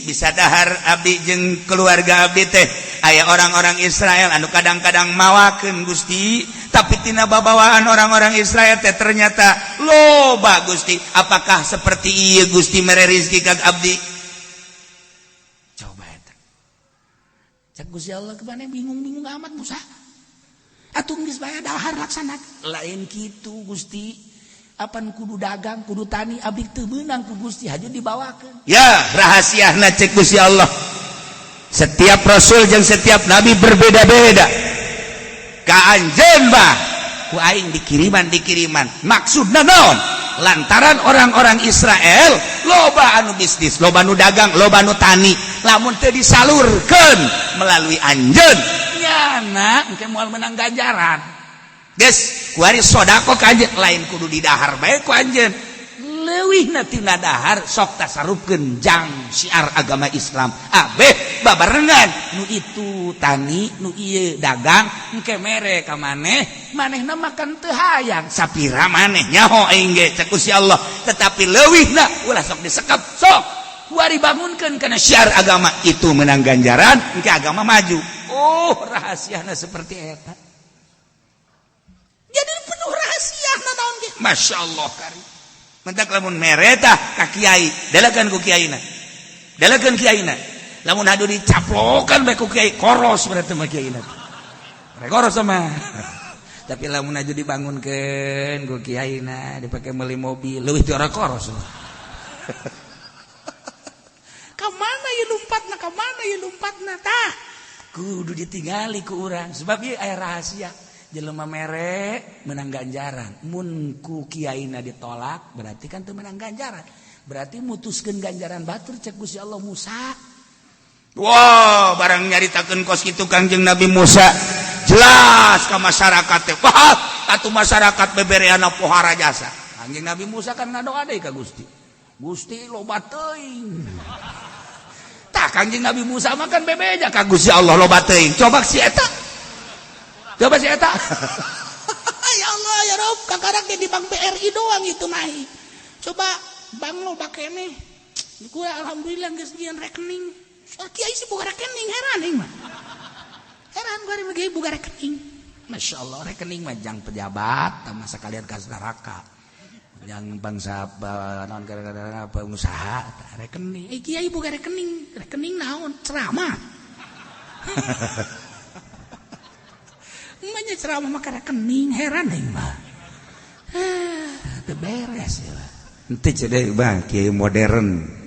bisa dahar abdi jeung keluarga abdi teh. Aya orang-orang Israel anu kadang-kadang mawakeun, Gusti, tapi tina babawaan orang-orang Israel teh ternyata loba, Gusti. Apakah seperti iya Gusti mere rizki ka abdi?" Coba eta. Cek Gusti Allah, "Kemana bingung-bingung amat, Musa? Atuh geus bae dahar, laksana." "Lain kitu, Gusti. Apan kudu dagang, kudu tani, abdi teu meunang ku Gusti haju dibawakeun." Ya, rahasiana cek Gusti Allah, setiap rasul jeung setiap nabi berbeda-beda. Ka anjeun bah ku aing dikiriman dikiriman maksudna naon? Lantaran orang-orang Israel loba anu bisnis, loba anu dagang, loba anu tani. Lamun teu disalurkeun melalui anjeun, nyana engke moal menang ganjaran. Geus kuari sodako ka anjeun, lain kudu didahar bae ku anjeun, leuwihna tina dahar sok tasarufkeun jang syiar agama Islam. Abeh babarengan nu itu tani, nu ieu dagang, engke mere ka maneh, manehna makan teu hayang sapira maneh nyaho aing ge, cek Gusti Allah. Tetapi leuwihna ulah sok disekap, sok kuari bangunkeun kana syiar agama, itu menang ganjaran, engke agama maju. Oh, rahasiana seperti eta. Jadi penuh rahasia naon ge, Masya Allah. Kari mentak lamun mereta ka kiai, dalakan ku kiaina, dalakan kiaina. Lamun adu dicaplokan bae ku kiai, koros berarti mah kiaina, koros sama. Tapi lamun aju dibangunkeun ku kiaina, dipake meuli mobil, leuwih ti orang koros. Ka mana ieu lumpatna? Ka mana ieu lumpatna? Tah, kudu ditingali ku urang, sebab ieu aya rahasia. Jelema mere menang ganjaran, mun ku kiaina ditolak, berarti kan teu menang ganjaran, berarti mutuskeun ganjaran batur. Cek Gusti Allah, "Musa." Wah, barang nyaritakeun kos kitu Kangjeng Nabi Musa, jelas ke masyarakat teh. Wah, atuh masyarakat bebereana pohara jasa. Kangjeng Nabi Musa kan ngadoa deui ka Gusti, "Gusti, loba teuing." Tah, Kangjeng Nabi Musa mah kan bebeja ka Gusti Allah loba teuing. Coba si eta, coba si eta. Ya Allah, ya Rob, kakarak di bank BRI doang itu naik. Coba bank lo keneh. Gue alhamdulillah geus nyieun rekening. Oh, kiai sih buka rekening, heran aing mah. Heran gue ari buka rekening. Masya Allah, rekening mah jang pejabat sama sekalian kas neraka yang bangsa non gara-gara pengusaha rekening. Eh, kiai buka rekening, rekening naon? Ceramah. Emangnya ceramah maka rekening, heran aing mah. Eh, teu beres ya. Ente cedek bang, kiai modern.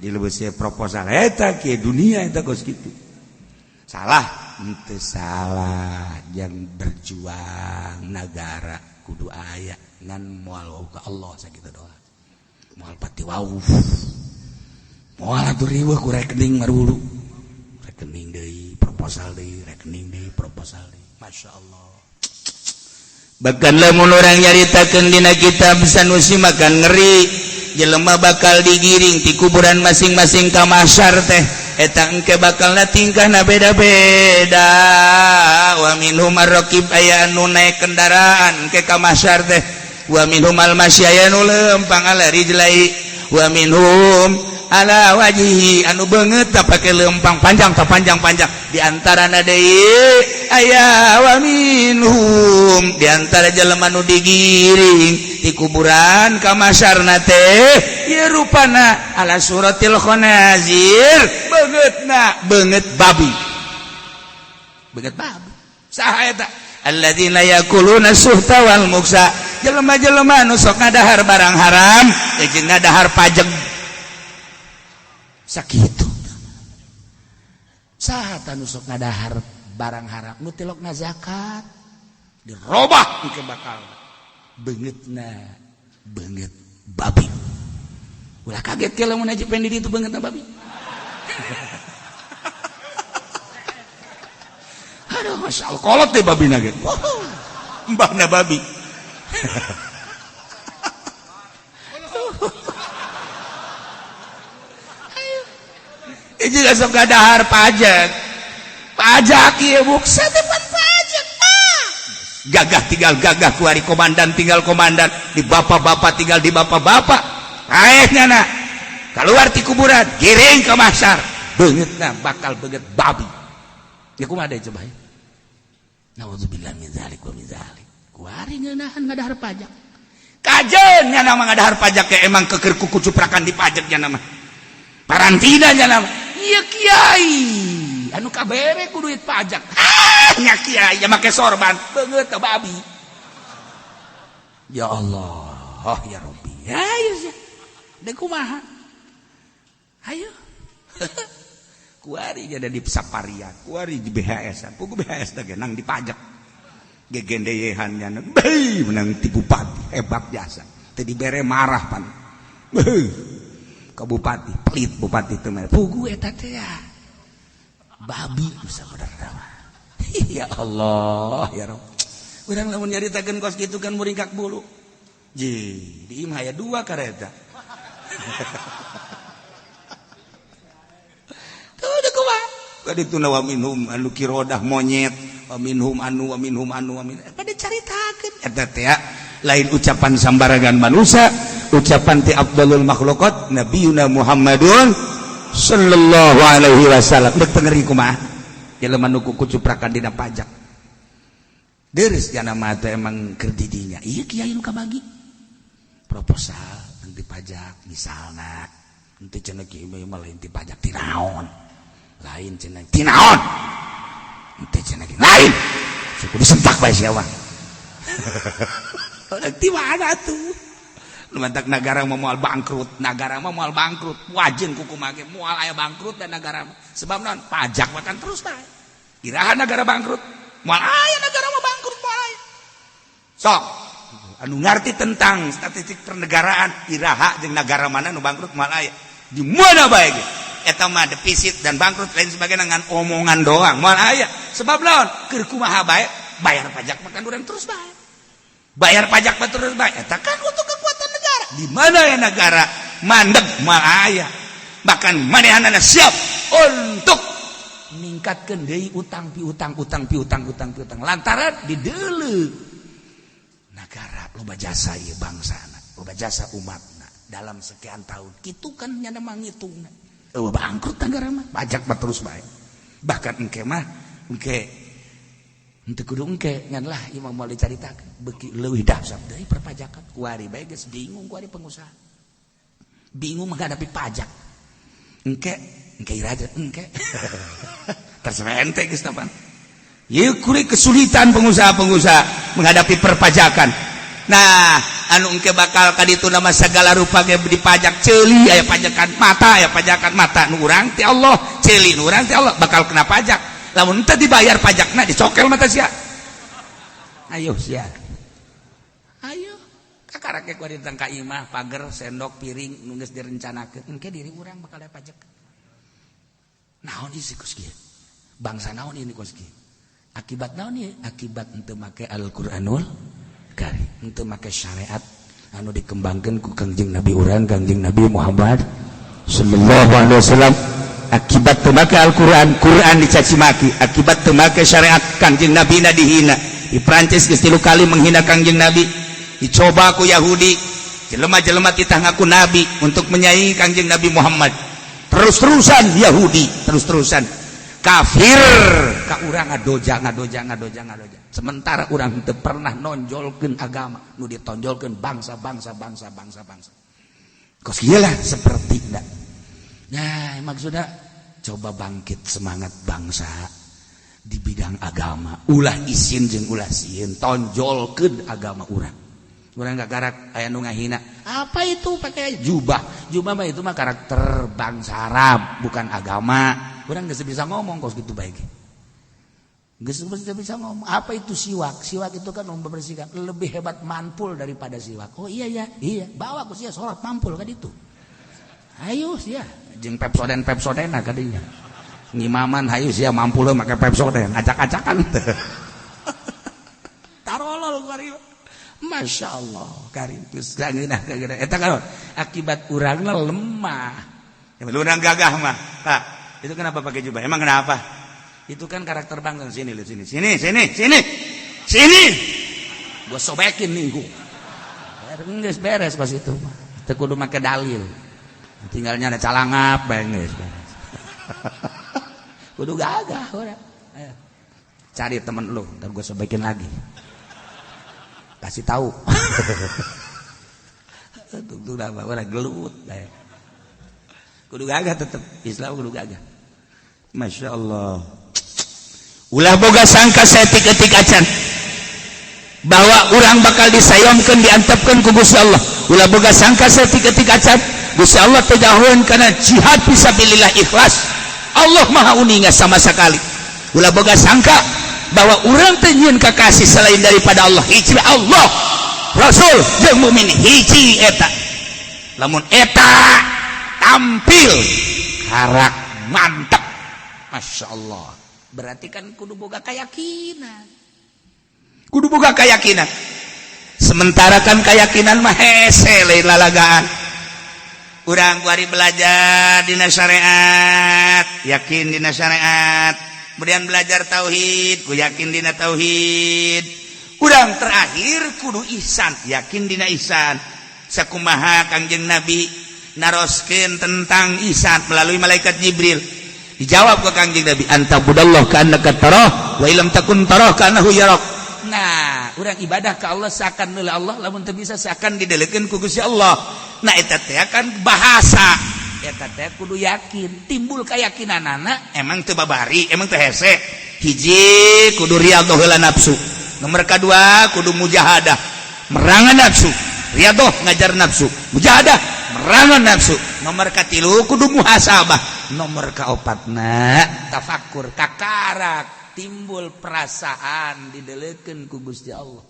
Jadi lebih saya proposal eta kiai dunia eta kos gitu. Salah, ente salah yang berjuang negara kudu aya ngan moal ke Allah sakitu doa. Moal pati wau. Moal atuh riweuh ku rekening marulu. Rekening deui, proposal deui, rekening deui, proposal deui. Masya Allah. Bahkan lamun orang nyaritakeun dina kitab Sanusi makan ngeri, jelema bakal digiring di kuburan masing-masing ka mahsyar teh, eta engke bakalna tingkahna beda-beda. Wa minhum ar-rakib, aya anu naik kendaraan engke ka mahsyar teh. Wa minhum al-masyi, aya nu lempang ala rijlai. Wa minhum Ala wajhihi anu beungeut tak pake lempang panjang tak panjang-panjang. Di antara deui aya wa minhum, di antara jelema nu digiring di kuburan ka mahsyarna teh ieu rupana ala suratil khanazir, beungeutna beungeut babi, beungeut babi. Saha eta? Alladzina yakuluna suhta wal muksa, jelema-jelema nu sok ngadahar barang haram jeung ngadahar pajak. Sakitu. Saha nu sok ngadahar barang haram? Nu tilokna zakat dirobah ke bakal beungeutna beungeut babi. Ulah kaget ke lamun Haji Pendi itu beungeutna babi. Aduh, Masya Allah, kolot deh babi nage. Mbahna babi. Itu sok ngadahar pajak. Pajak ieu buksa teh pan pajak. Ah. Gagah tinggal gagah kuari, komandan tinggal komandan, di bapak-bapak tinggal di bapak-bapak. Aehnya na keluar ti kuburan, giring ke mahsyar. Beungeutna bakal beungeut babi. Ya kumaha deui coba ya? Nauzubillah min zalik wa min zalik. Kuari ngeunahan ngadahar pajak. Kajeun nya mah ngadahar pajak ke emang keker kuku cuprakan di pajak nya mah. Parantina nya mah. Ieu kiai anu kabere ku duit pajak. Ah nya kiai nya make sorban beungeut teh babi. Ya Allah, ya Rabbi. Ya ayo sia. Deui kumaha? Ayo. Kuari ada di Saparian, kuari di BHS, pugu BHS teh nang dipajak. Gegendeyehan nya beuh menang ti bupati hebat jasa. Teu dibere marah pan. Beuh. Ka bupati, pelit bupati teh mah. Pugu eta teh ya. Babi bisa bener mah. Ya Allah, ya Rabb. Urang lamun nyaritakeun kos kitu kan muringkak bulu. Ji, di imah aya dua kareta. Wa minhum anu kirodah monyet, wa minhum anu, wa minhum anu, wa min pada caritakeun eta teh lain ucapan sambarangan manusia, ucapan ti afdalul makhluqat nabiyuna Muhammadun sallallahu alaihi wasallam. Deuk tengeri kumaha jelema nu kucuprakan dina pajak. Deres jana mah teh emang keur di dinya. Ieu kiai nu kabagi proposal anti pajak misalna, henteu cenah kiai mah lain ti pajak ti naon. Lain cenah tinaon teu cenah lain suku disentak bae sia mah. Ti mana tuh nu mantak nagara mah moal bangkrut, nagara mah moal bangkrut, wajin kuku make moal aya bangkrut dan nagara mah. Sebab naon? Pajak makan terus bae. Iraha nagara bangkrut, moal aya nagara mah bangkrut moal aya. Sok anu ngarti tentang statistik pernegaraan, iraha jeung nagara mana nu bangkrut moal aya. Di mana bae ge eta mah defisit dan bangkrut lain sebagainya ngan omongan doang moal aya. Sebab laon? Keur kumaha bae bayar pajak makan urang terus bae. Bayar pajak mah terus bae. Eta kan untuk kekuatan negara. Di mana ya negara mandeg moal aya. Bahkan manehanana siap untuk ningkatkeun deui utang piutang utang piutang utang piutang lantaran dideuleu negara loba jasa ieu bangsana, loba jasa umatna dalam sekian tahun. Kitu kan nya mah ngitungna. Bangkrut negara mah pajak mah terus bae. Bahkan engke mah engke henteu kudu engke ngan lah ieu mah moal dicaritakeun beuki leuwih dahsyat deui perpajakan. Kuari bae geus bingung kuari pengusaha. Bingung menghadapi pajak. Engke engke iraja engke. Terserah ente geus tapan. Ieu kuari kesulitan pengusaha-pengusaha menghadapi perpajakan. Nah, anu engke bakal kaditu nama segala rupa ge dipajak, ceuli aya pajakan mata, aya pajakan mata nu urang ti Allah, ceuli nu urang ti Allah bakal kena pajak. Lamun teu dibayar pajakna dicokel mata sia. Ayo sia. Ayo kakarak ge kuari tang ka imah pager sendok piring nu geus direncanakeun engke diri urang bakal aya pajak. Naon isi kos kieu? Bangsa naon ini kos kieu? Akibat naon ieu? Akibat henteu make Al-Qur'anul Karim, henteu make syariat anu dikembangkeun ku Kangjeng Nabi urang, Kangjeng Nabi Muhammad sallallahu alaihi wasallam. Akibat teu make Al-Qur'an, Qur'an dicaci maki. Akibat teu make syariat, Kangjeng Nabi na dihina. Di Prancis geus 3 kali menghina Kangjeng Nabi. Dicoba ku Yahudi, Jelema-jelema titah ngaku nabi untuk menyaingi Kangjeng Nabi Muhammad. Terus-terusan Yahudi, terus-terusan kafir ka urang ngadoja, ngadoja, ngadoja, ngadoja. Sementara urang teu pernah nonjolkeun agama, nu ditonjolkeun bangsa, bangsa, bangsa, bangsa, bangsa. Kos ieu lah seperti. Nah, maksudnya coba bangkit semangat bangsa di bidang agama, ulah isin jeung ulah sieun, tonjolkeun agama urang. Urang gak garak aya nu ngahina, apa itu pakai jubah? Jubah mah itu mah karakter bangsa Arab, bukan agama. Urang geus bisa ngomong kos gitu, baik geus bisa ngomong. Apa itu siwak? Siwak itu kan membersihkan, lebih hebat manpul daripada siwak. Oh iya ya, iya, bawa ku sia salat mampul kan itu. Ayo sia jeung Pepsodent, Pepsodent kadinya ngimaman. Hayu sia mampul make Pepsodent, acak-acakan tarolol kuari. Masya Allah, karim geus ngeunah ngeunah eta kan akibat urangna lemah. Urang gagah mah, Pak, itu kenapa pakai jubah? Emang kenapa? Itu kan karakter bangsa. Sini lu, sini, sini, sini, sini, sini, gua sobekin nih gua. Geus beres pas itu mah, teu kudu make dalil, tinggalnya ada calangap bae, geus beres. Kudu gagah urang. Ayo cari temen lu, ntar gua sobekin lagi, kasih tahu tuh apa orang gelut. Kudu gagah tetep, Islam kudu gagah. Masya Allah. Ulah boga sangka saeutik-eutik acan bahwa orang bakal disayomkeun, diantepkeun ku Gusti Allah. Ulah boga sangka saeutik-eutik acan Gusti Allah teu jauheun kana jihad fisabilillah ikhlas. Allah Maha uninga sama sekali. Ulah boga sangka bahwa orang teu nyieun kakasih selain daripada Allah. Hiji Allah, Rasul jeung mukmin, hiji eta. Lamun eta tampil karak mantap, Masya Allah. Berarti kan kudu boga keyakinan, kudu boga keyakinan. Sementara kan keyakinan mah hese, lain lalagaan. Urang kuari belajar dina syariat, yakin dina syariat, kemudian belajar tauhid, ku yakin dina tauhid. Urang terakhir kudu ihsan, yakin dina ihsan. Sakumaha Kangjeng Nabi naroskeun tentang ihsan melalui malaikat Jibril, dijawab ke Kangjeng Nabi, "Anta'budallah ka'annaka tarah wa illam takun tarah ka'annahu yarak." Nah, urang ibadah ke Allah seakan nilai Allah, lamun teu bisa seakan didelekeun ku Gusti Allah. Nah, eta teh kan bahasa eta teh kudu yakin, timbul keyakinan anak. Emang teu babari, emang teu hese. Hiji, kudu riyadhah heula nafsu. Nomor kedua, kudu mujahadah, merangan nafsu. Riyadhah ngajar nafsu, mujahadah merangan nafsu. Nomor katilu, kudu muhasabah. Nomor kaopatna, tafakur, kakarak timbul perasaan didelekeun ku Gusti Allah.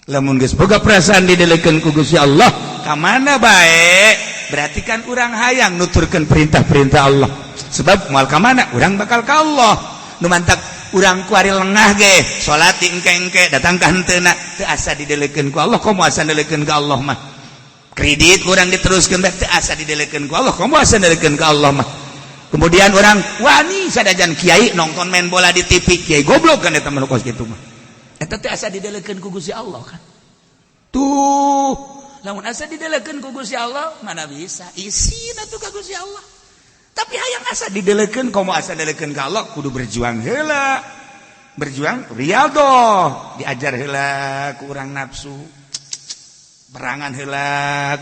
Lamun geus boga perasaan didelekeun ku Gusti Allah, ka mana bae, berarti kan urang hayang nuturkeun perintah-perintah Allah, sebab moal ka mana urang bakal ka Allah. Nu mantak urang kuari lengah ge, salat engke-engke, datang ka henteuna, teu asa didelekeun ku Allah. Komo asa didelekeun ka Allah mah, kredit kurang diteruskeun teu asa didelekeun ku Allah. Komo asa didelekeun ka Allah mah, kemudian orang wani sadajan kiai nonton main bola di TV. Kiai goblok kan eta mah, kos kitu mah. Eta teh asa didelekeun ku Gusti Allah kan tuh. Lamun asa didelekeun ku Gusti Allah, mana bisa isin atuh ka Gusti Allah. Tapi hayang asa didelekeun, komo asa didelekeun ka Allah, kudu berjuang heula. Berjuang riyadhah, diajar heula ku urang nafsu, perangan heula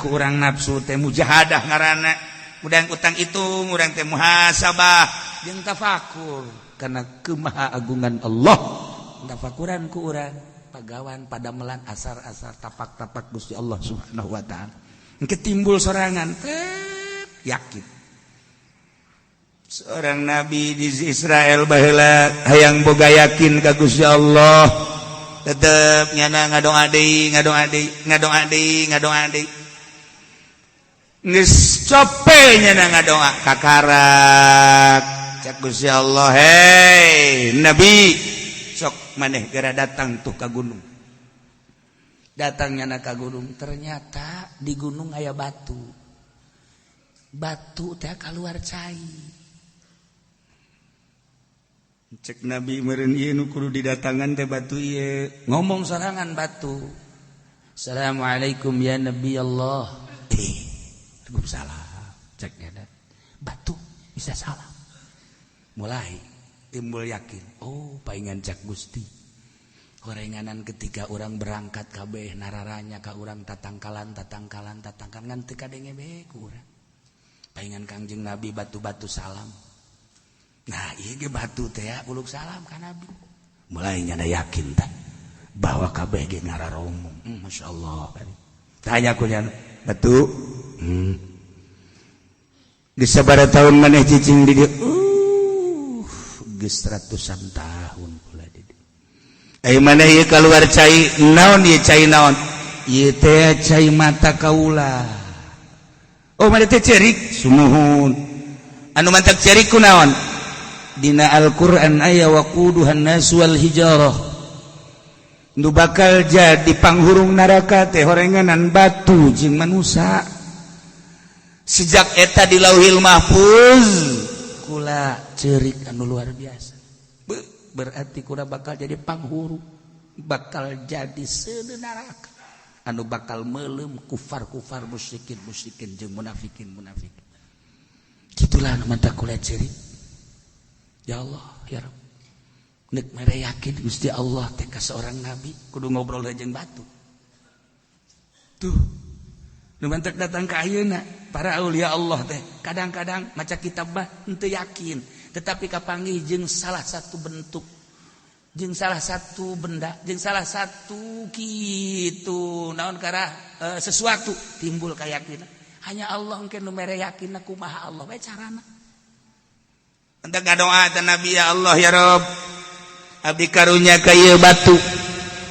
ku urang nafsu teh, mujahadah ngaranna. Mudah utang itu urang teh muhasabah jeung tafakur karena kemahaagungan Allah. Tafakuran ku urang pagawan padamelan asar-asar, tapak-tapak Gusti Allah Subhanahu wa taala. Engke timbul sorangan tek yakin. Seorang nabi di Israel baheula hayang boga yakin ka Gusti Allah, tetep nyana ngadoa deui, ngadoa deui, ngadoa deui, ngadoa deui. Geus cope nyana ngadoa, kakarak cek Gusti Allah, "Hei nabi, sok maneh gera datang tuh ka gunung." Datangnya na ka gunung, ternyata di gunung aya batu, batu teh keluar cai. Cek nabi, "Meureun ieu nu kudu didatangan teh batu ieu." Ngomong sorangan batu, "Assalamualaikum ya Nabi Allah." Waalaikumsalam cek nyana. Batu bisa salam. Mulai timbul yakin, oh paingan cak Gusti. Horenganan ketika orang berangkat kabeh nararanya ka urang tatangkalan tatangkalan tatangkalan ngan teu kadenge bae ku urang. Paingan Kangjeng Nabi batu-batu salam. Nah, ieu ge batu teh ya uluk salam ka Nabi. Mulai nyana yakin tah bahwa kabeh ge ngararomong. Masyaallah. Tanya ku nyana, batu. Geus sabaraha tahun maneh cicing di dieu? Geus ratusan tahun kula di dieu. Ai maneh ieu kaluar cai naon ieu cai naon? Ieu teh cai mata kaula. Oh maneh teh cerik sumuhun. Anu mantak cerik ku naon? Dina Al-Qur'an aya waquduhan nas wal hijarah. Nu bakal jadi panghurung neraka teh horenganan batu jeung manusia. Sejak eta di Lauhil Mahfuz kula cerik anu luar biasa. Berarti kula bakal jadi panghurung, bakal jadi seuneu neraka anu bakal meuleum kufar-kufar, musyrikin musyrikin jeung munafikin munafikin. Gitulah anu mantak kula cerik. Ya Allah, ya Rabb. Nek mere yakin Gusti Allah teh ka seorang nabi kudu ngobrol jeung batu. Tuh. Nu mantak datang ka ayeuna para aulia Allah teh kadang-kadang maca kitab mah henteu yakin, tetapi kapanggih jeung salah satu bentuk, jeung salah satu benda, jeung salah satu kitu naon karah sesuatu timbul keyakinan. Hanya Allah engke nu mere yakin kumaha Allah we carana. Entek ngadoa teh Nabi, ya Allah ya Rabb, abdi karunya ka ieu batu.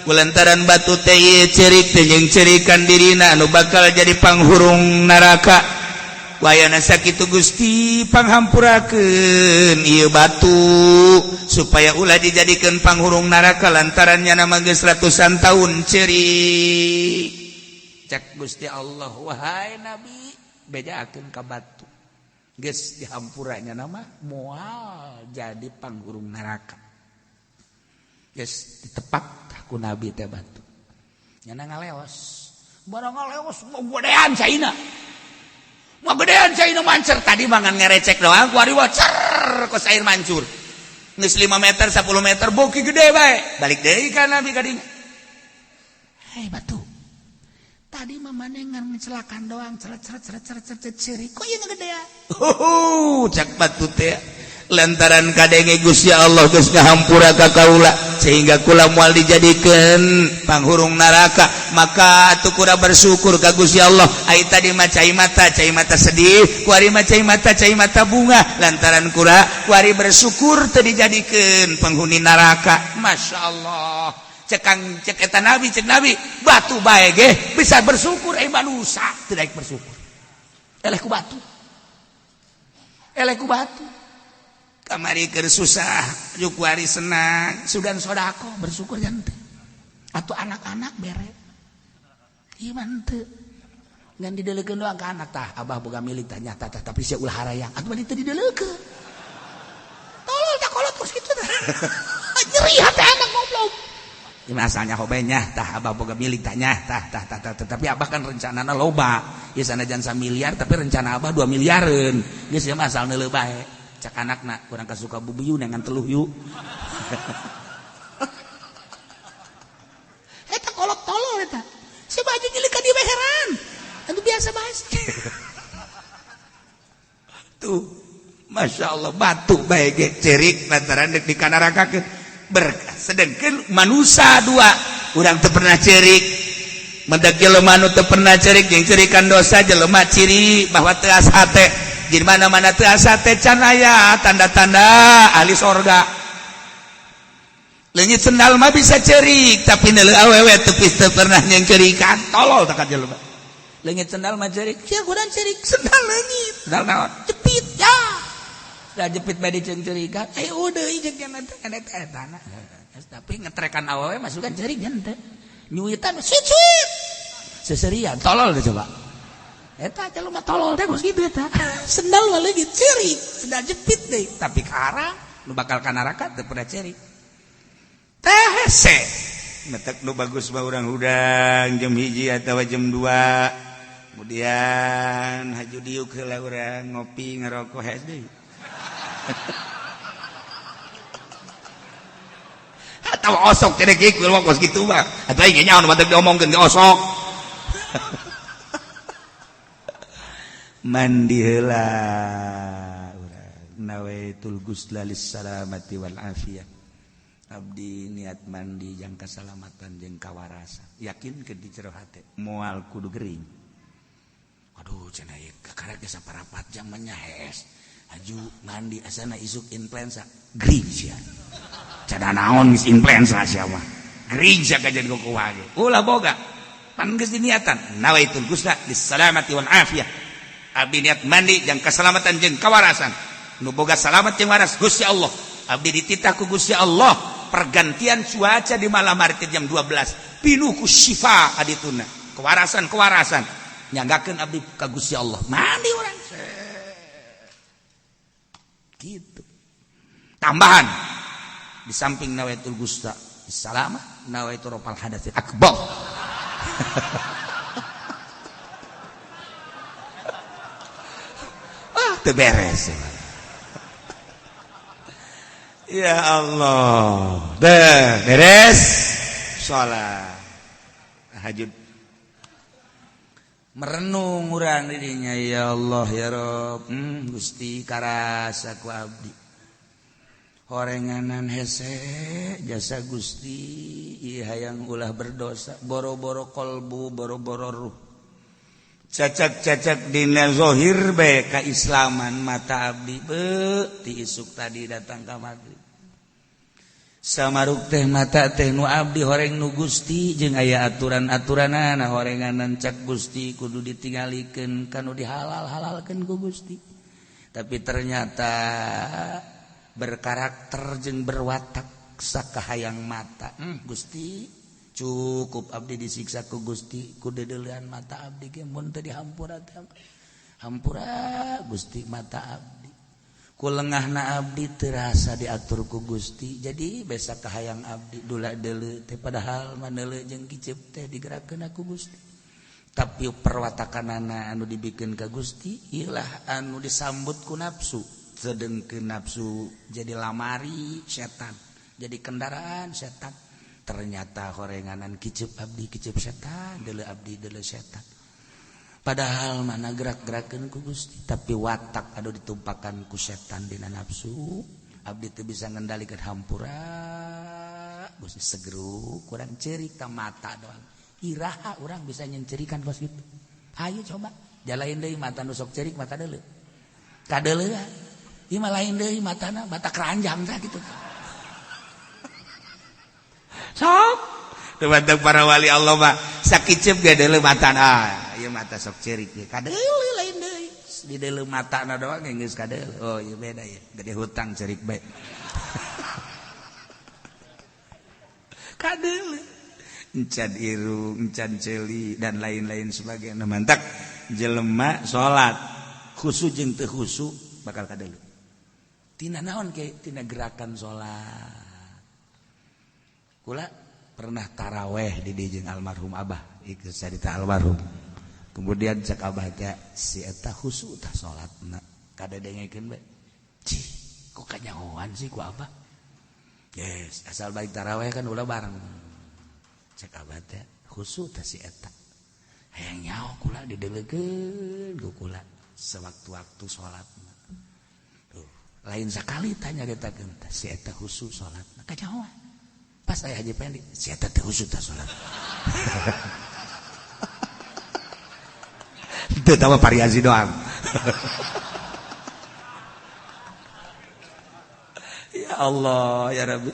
Kulantaran batu teh ieu cerik teh jeung cerikan dirina anu bakal jadi panghurung neraka. Wayana sakitu Gusti panghampurakeun ieu batu supaya ulah dijadikeun panghurung neraka lantaran nyana mah geus ratusan tahun cerik. Cak Gusti Allah, wahai Nabi, bejakeun ka batu. Geus dihampuranya nama moal jadi panghurung neraka. Geus ditepak ku Nabi teh batu. Nyana ngaleos. Barang ngaleos mau gedean caina. Mau gedean caina mancer tadi mangan ngerecek doang kuari cer kos air mancur. Geus 5 meter 10 meter boki gede bae. Balik deui ka Nabi ka dinya. Hei batu. Tadi mah maneh ngan ngecelakan doang ceret ceret ceret ceret ceret ceri. Kok ieu ngegedean? Cak batu teh. Lantaran kadenge Gusti Allah geus ngahampura ka kaula sehingga kula moal dijadikeun panghurung neraka, maka atuh kula bersyukur ka Gusti Allah. Ai tadi mah cai mata sedih, kuari mah cai mata bunga lantaran kula kuari bersyukur teu dijadikeun penghuni neraka. Masya Allah. Cekang cek eta Nabi, cek Nabi batu bae ge bisa bersyukur, ai manusa teu daek bersyukur. Eleh ku batu. Eleh ku batu. Kamari keur susah, juk kuari senang, sugan sodako bersyukur jante. Atau anak-anak bere. Ieu mah henteu. Ngan didelekeun doang ka anak tah, abah boga milik tah nyata tah, tapi sia ulah harayang. Atuh mah teu didelekeun. Tolol tah kolot kos kitu tah. Nyeri hati anak goblok. Ini asalnya hobenya tah abah boga milik tah nya tah tah tah tah, tapi abah kan rencanana loba. Ieu sanajan miliar tapi rencana abah 2 miliareun. Geus ieu mah asal neuleuh bae. Cak anakna kurang kasuka bubiyu dengan teluh yuk. Eta kolot tolol eta. Si baju nyeulik ka dieu heran. Anu biasa bae. Tuh, Masya Allah batu bae ge cerik lantaran dek dikanarakakeun. Berkah. Sedangkan manusia dua urang teu pernah cerik. Mendak jelema nu teu pernah cerik jeung cerikan dosa jelema ciri bahwa teu hate. Di mana-mana teu asa teh can aya tanda-tanda ahli sorga. Leungit sendal mah bisa cerik, tapi neuleuh awewe teu pernah nyengcerikan. Tolol tak jelema. Leungit sendal mah cerik, sia kudan cerik sendal leungit. Sendal naon? Jepit ya. Da jepit bae dicengcerikan. Eh udah jeung kana teh eta etana. Tapi ngetrekan awewe masukan cerik nya teh. Nyuitan suit suit. Seserian tolol deh coba. Eta jelema tolol teh kos kitu eta. Sendal mah leungit cerik, sendal jepit deui, tapi karang nu bakal ka neraka teu pernah cerik. Teh hese. Metek nu bagus mah urang hudang jam 1 atawa jam 2. Kemudian haju diuk heula urang ngopi ngerokok hese deui. Atau osok teh kieu kos kitu mah. Atuh aing nyaho nu batur diomongkeun ge osok. Mandi heula urang nawaitul ghusla lis salamati wal afiyah. Abdi niat mandi jang kasalamatan jeung kawarasan. Yakin ke di jero hate moal kudu gering. Aduh cenah ieu kakarek geus saparapat jam mah nya hees. Haju mandi asana isuk influenza. Gering sia. Cada naon geus influenza sia mah. Gering sia kajian kukumaha ge. Ulah boga. Pan geus diniatan nawaitul ghusla lis salamati wal afiyah. Abdi niat mandi jang kasalamatan jeung kawarasan. Nu boga salamat jeung waras Gusti Allah. Abdi dititah ku Gusti Allah pergantian cuaca di malam hari jam 12 pinuh ku syifa adituna. Kewarasan-kewarasan nyanggakeun abdi ka Gusti Allah. Mandi urang. Gitu. Tambahan di samping nawaitul ghusla salamah nawaitu rafal hadatsil akbar. Beres. Ya Allah. Deh, beres. Salat. Tahajud. Merenung urang dirinya ya Allah ya Rob. Gusti karasa ku abdi. Horenganan hese jasa Gusti ieu hayang ulah berdosa boro-boro kolbu boro-boro ruh. Cacak-cacak dina zahir bae kaislaman mata abdi beuh ti isuk tadi datang ka maghrib. Samaruk teh mata teh nu abdi horeng nu Gusti jeung aya aturan-aturanana horenganan cak Gusti kudu ditinggalikeun kanu dihalal-halalkeun ku Gusti. Tapi ternyata berkarakter jeung berwatak sakahayang mata. Gusti cukup abdi disiksa ku Gusti ku dedeulean mata abdi ge mun teu dihampura teh hampura Gusti mata abdi ku lengahna abdi terasa diatur ku Gusti jadi besa kahayang abdi dula deuleu teh padahal maneuleu jeung kiceup teh digerakkeun ku Gusti tapi perwatakanana anu dibikeun ka Gusti ieulah anu disambut ku nafsu sedengkeun nafsu jadi lamari setan jadi kendaraan setan. Ternyata horenganan kiceup abdi kiceup setan deuleu abdi deuleu setan padahal mana gerak-gerakeun ku Gusti tapi watak anu ditumpakan ku setan dina nafsu abdi teu bisa ngendalikeun hampura Gusti segeru kurang ceurik ka mata doang iraha urang bisa nyencerikan kos kitu hayu coba jalain deui mata nu sok ceurik mata deuleu kadeuleuan ieu mah lain deui matana mata keranjang tah kitu. Sok teu para wali Allah mah sakiceup ge deuleu matana ieu mata sok ceurik ge kadeuleu lain deui di deuleu matana doang geus kadeuleu oh ieu beda ieu gede hutang ceurik bae kadeuleu encan irung encan ceuli dan lain-lain sebagainya mantak jelema salat khusu jeung teu khusu bakal kadeuleu tina naon ke tina gerakan salat. Kula pernah taraweh di jeung almarhum abah ieu carita almarhum. Kemudian cek abah teh si eta khusu tah salatna kadedengekeun bae. Cih, kok kanyahoan sih ku abah? Yes, asal balik taraweh kan ulah bareng. Cek abah teh khusu tah si eta. Hayang nyaho kula didelegeun ku kula sewaktu-waktu salatna. Tuh, lain sakali tanya nyaritakeun tah si eta khusu salatna kanyahoan. Pas saya Haji Pendi, si eta teh khusu tah salat. Teu tah variasi doang. Ya Allah, ya Rabbi.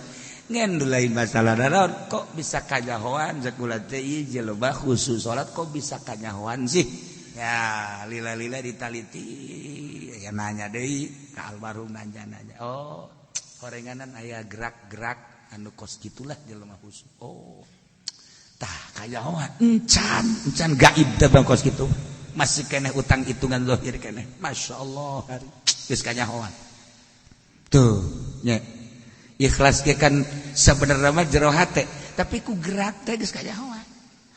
Ngen lain masalah naon kok bisa kanyahoan sakula teh ieu jelema khusus salat kok bisa kanyahoan sih? Ya, lila-lila ditaliti ya nanya deui ka almarhum nanya-nanya. Oh, horenganan aya gerak-gerak anu kos gitulah jelema khusus. Oh. Tah kanyahoan encan, encan gaib teh bang kos kitu. Masih keneh utang hitungan zahir keneh. Masya Allah hari geus kanyahoan. Tuh, nya. Ikhlas ge kan sabenerna mah jero hate, tapi ku gerak teh geus kanyahoan.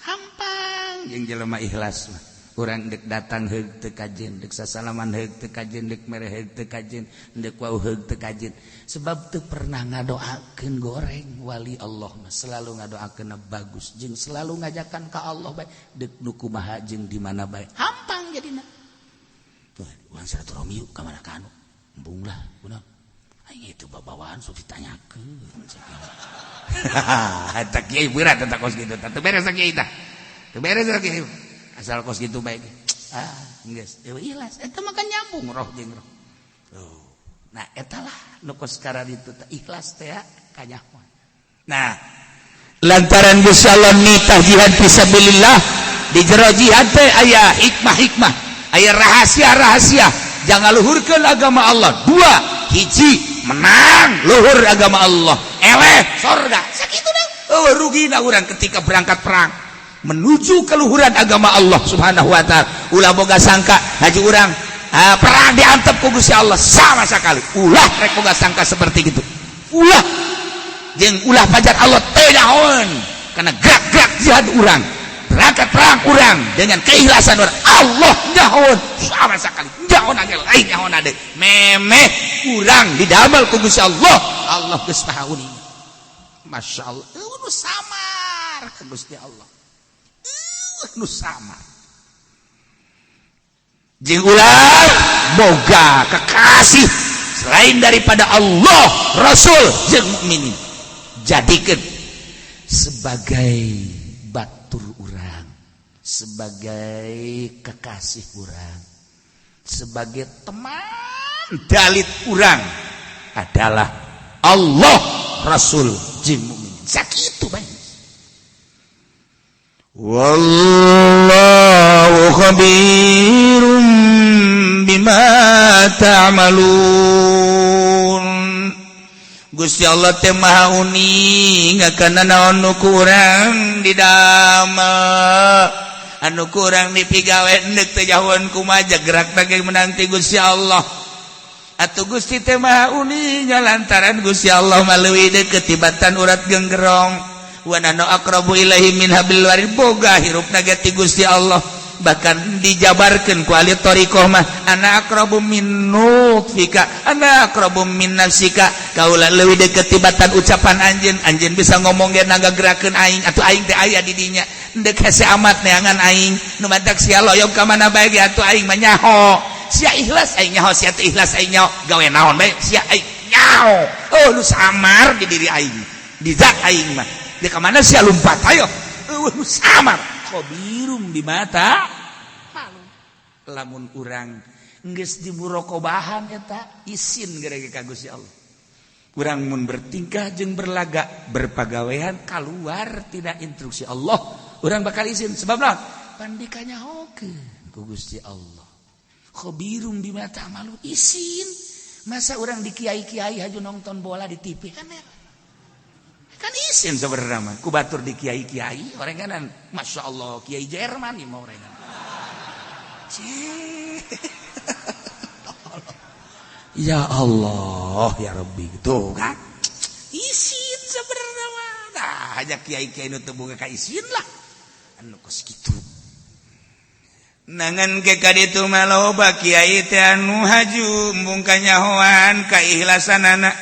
Hampang jeung jelema ikhlas mah. Urang dek datang heug teu kajen, dek sasalaman heug teu kajen, dek mere heug teu kajen, dek wau heug teu kajen. Sebab teu pernah ngadoakeun goreng wali Allah mah, selalu ngadoakeun bagus jeung selalu ngajakan ka Allah bae, dek nu kumaha jeung di mana bae. Hampang jadina. Tuh, urang silaturahmi yuk ka mana kanu. Embung lah, kunaon? Aing itu babawaan sok ditanyakeun. Eta kiai berat eta kos kitu. Teu beres kiai tah. Teu beres kiai. Asal kos gitu baik. Ah, geus. Ikhlas. Eta mah kan nyambung roh jeung roh. Oh. Nah, eta lah nu kos kararitu teh ikhlas teh kanyahoan. Nah, lantaran Gusti Allah nitah jihad fisabilillah, di jero jihad teh aya hikmah-hikmah, aya rahasia-rahasia. Jangan luhurkeun agama Allah. Dua, hiji menang luhur agama Allah. Eleh sorga. Sakitu deh. Oh, rugina urang ketika berangkat perang menuju keluhuran agama Allah Subhanahu wa taala. Ulah boga sangka haji urang perang diantep ku Gusti Allah sama sekali. Ulah rek boga sangka seperti gitu. Ulah jeung ulah pajar Allah teu nyahoeun karena gerak-gerak jihad urang, berangkat perang urang dengan keikhlasan urang, Allah nyahoeun sama sekali. Nyahoeun age lain nyahoeun ade. Memeh urang didamel ku Gusti Allah, Allah geus maha uning. Masya Allah, nu samar ka Gusti Allah. Nu sama jeung ulah boga kekasih selain daripada Allah, Rasul jeung mukminin. Jadikeun sebagai batur urang, sebagai kekasih urang, sebagai teman dalit urang adalah Allah, Rasul jeung mukminin. Sakitu bae. Wallahu khabirum bima ta'malun. Gusti Allah teh maha uning kana naon nu kurang didamel, anu kurang dipigawe, endek teh jauhan kumaha gerak ge menang ti Gusti Allah. Atuh Gusti teh maha uning lantaran Gusti Allah mah leuwih deukeut tibatan urat genggerong. Wa nahnu aqrabu ilaihi min hablil warid, boga hirupna ge ti Gusti Allah. Bahkan dijabarkeun ku ahli thariqah mah, ana aqrabu min nutfika, ana aqrabu min nafsika, kaula leuwih deukeut tibatan ucapan anjeun. Anjeun bisa ngomong ge nagagerakeun aing, atuh aing teh aya di dinya. Endek hese amat neangan aing nu matak sia loyog ka mana bae ge atuh aing mah nyaho. Sia ikhlas aing nyaho, sia teu ikhlas aing nyaho, gawe naon bae sia aing nyaho. Oh, lu samar di diri aing, di zat aing mah. Di mana sia lumpat ayo. Eueuh samar, khabirum bima ta'malu. Lamun urang geus dimurokobahan eta isin gara-gara ka Gusti Allah. Urang mun bertingkah jeung berlagak berpagawean keluar tidak instruksi Allah, urang bakal isin. Sebab naon? Pandikanya hokeun ku Gusti Allah. Khabirum bima ta'malu, isin. Masa urang di kiai-kiai haju nonton bola di TV kan ya? Kan isin sebenarnya mah. Ku batur di kiai-kiai orang kanan, Masya Allah, kiai Jerman nih mau orang. Cih. Ya Allah ya Rabbi, gitu kan isin sebenarnya mah. Nah, hanya kiai-kiai nu teu boga ka isin lah anu kos kitu. Nangan ke kaditu mah loba kiai teh anu haju embung kanyahoan kaikhlasanana,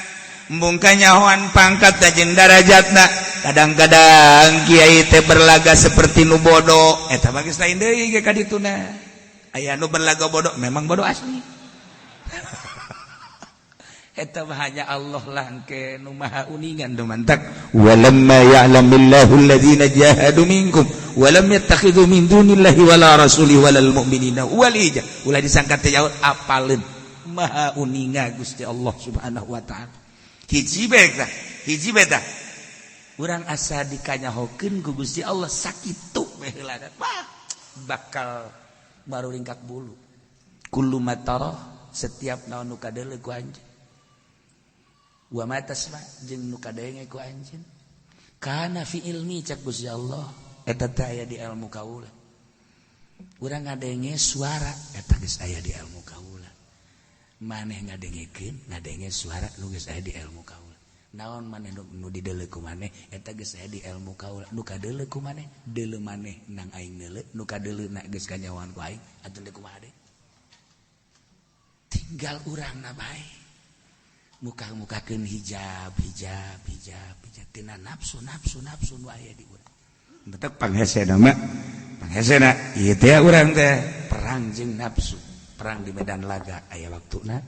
embung kanyahoan pangkat jeung darajatna. Kadang-kadang kiai teh berlaga seperti nu bodoh. Eta mah geus lain deui ge kadituna. Aya nu berlaga bodoh, memang bodoh asli. Eta mah hanya Allah lah engke nu maha uningan nu mantak. Walamma ya'lamillahu alladzina jahadu minkum walam yattakhidhu min dunillahi wala rasulihi walal mu'minina walija. Ulah disangka teh jauh, apaleun maha uninga Gusti Allah Subhanahu wa taala. Hiji bae tah, hiji bae tah. Urang asa dikanyahokeun ku Gusti Allah sakitu bae heula. Wah, bakal baru ringkak bulu. Kullu ma tara, setiap naon nu kadeuleu ku anjeun, wa ma tasma, jeung nu kadenge ku anjeun, kana fi ilmi, cak Gusti Allah, eta teh aya di ilmu kaula. Urang ngadenge suara eta geus aya di ilmu kaula. Maneh ngadengekeun, ngadenge suara nu geus aya di ilmu kaula. Naon maneh nu dideuleu ku maneh eta geus aya di ilmu kaula. Nu kadeuleu ku maneh, deuleu maneh nang aing deuleu, nu kadeuleuna geus kanyahoan ku aing, atuh deui kumaha deui. Tinggal urangna bae. Muka-mukakeun hijab, hijab, hijab, hijab tina nafsu, nafsu, nafsu nu aya di urang. Betek panghesena mah. Panghesena ieu teh urang teh perang jeung nafsu, perang di medan laga aya waktuna.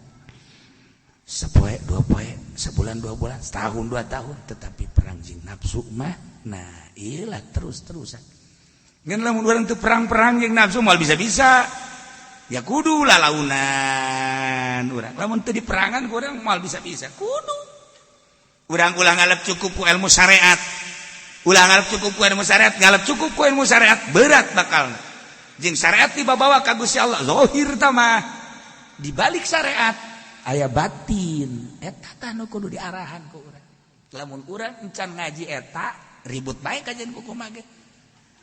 Sepoe, dua poe, sebulan, 2 bulan, setahun, 2 tahun, tetapi perang jeung nafsu mah nah iyalah terus-terusan. Ngan lamun urang teu perang-perang jeung nafsu moal bisa-bisa. Ya kudu lalaunan urang. Lamun teu diperangan ku urang moal bisa-bisa. Kudu. Urang ulah ngalep cukup ku ilmu syariat. Ulah ngalep cukup ku ilmu syariat, ngalep cukup ku ilmu syariat berat bakalna. Jeung syariat dibawa ka Gusti Allah zahir tah mah. Di balik syariat aya batin, eta tah nu kudu diarahan ku urang. Lamun urang encan ngaji eta ribut bae kajian ku kumaha ge.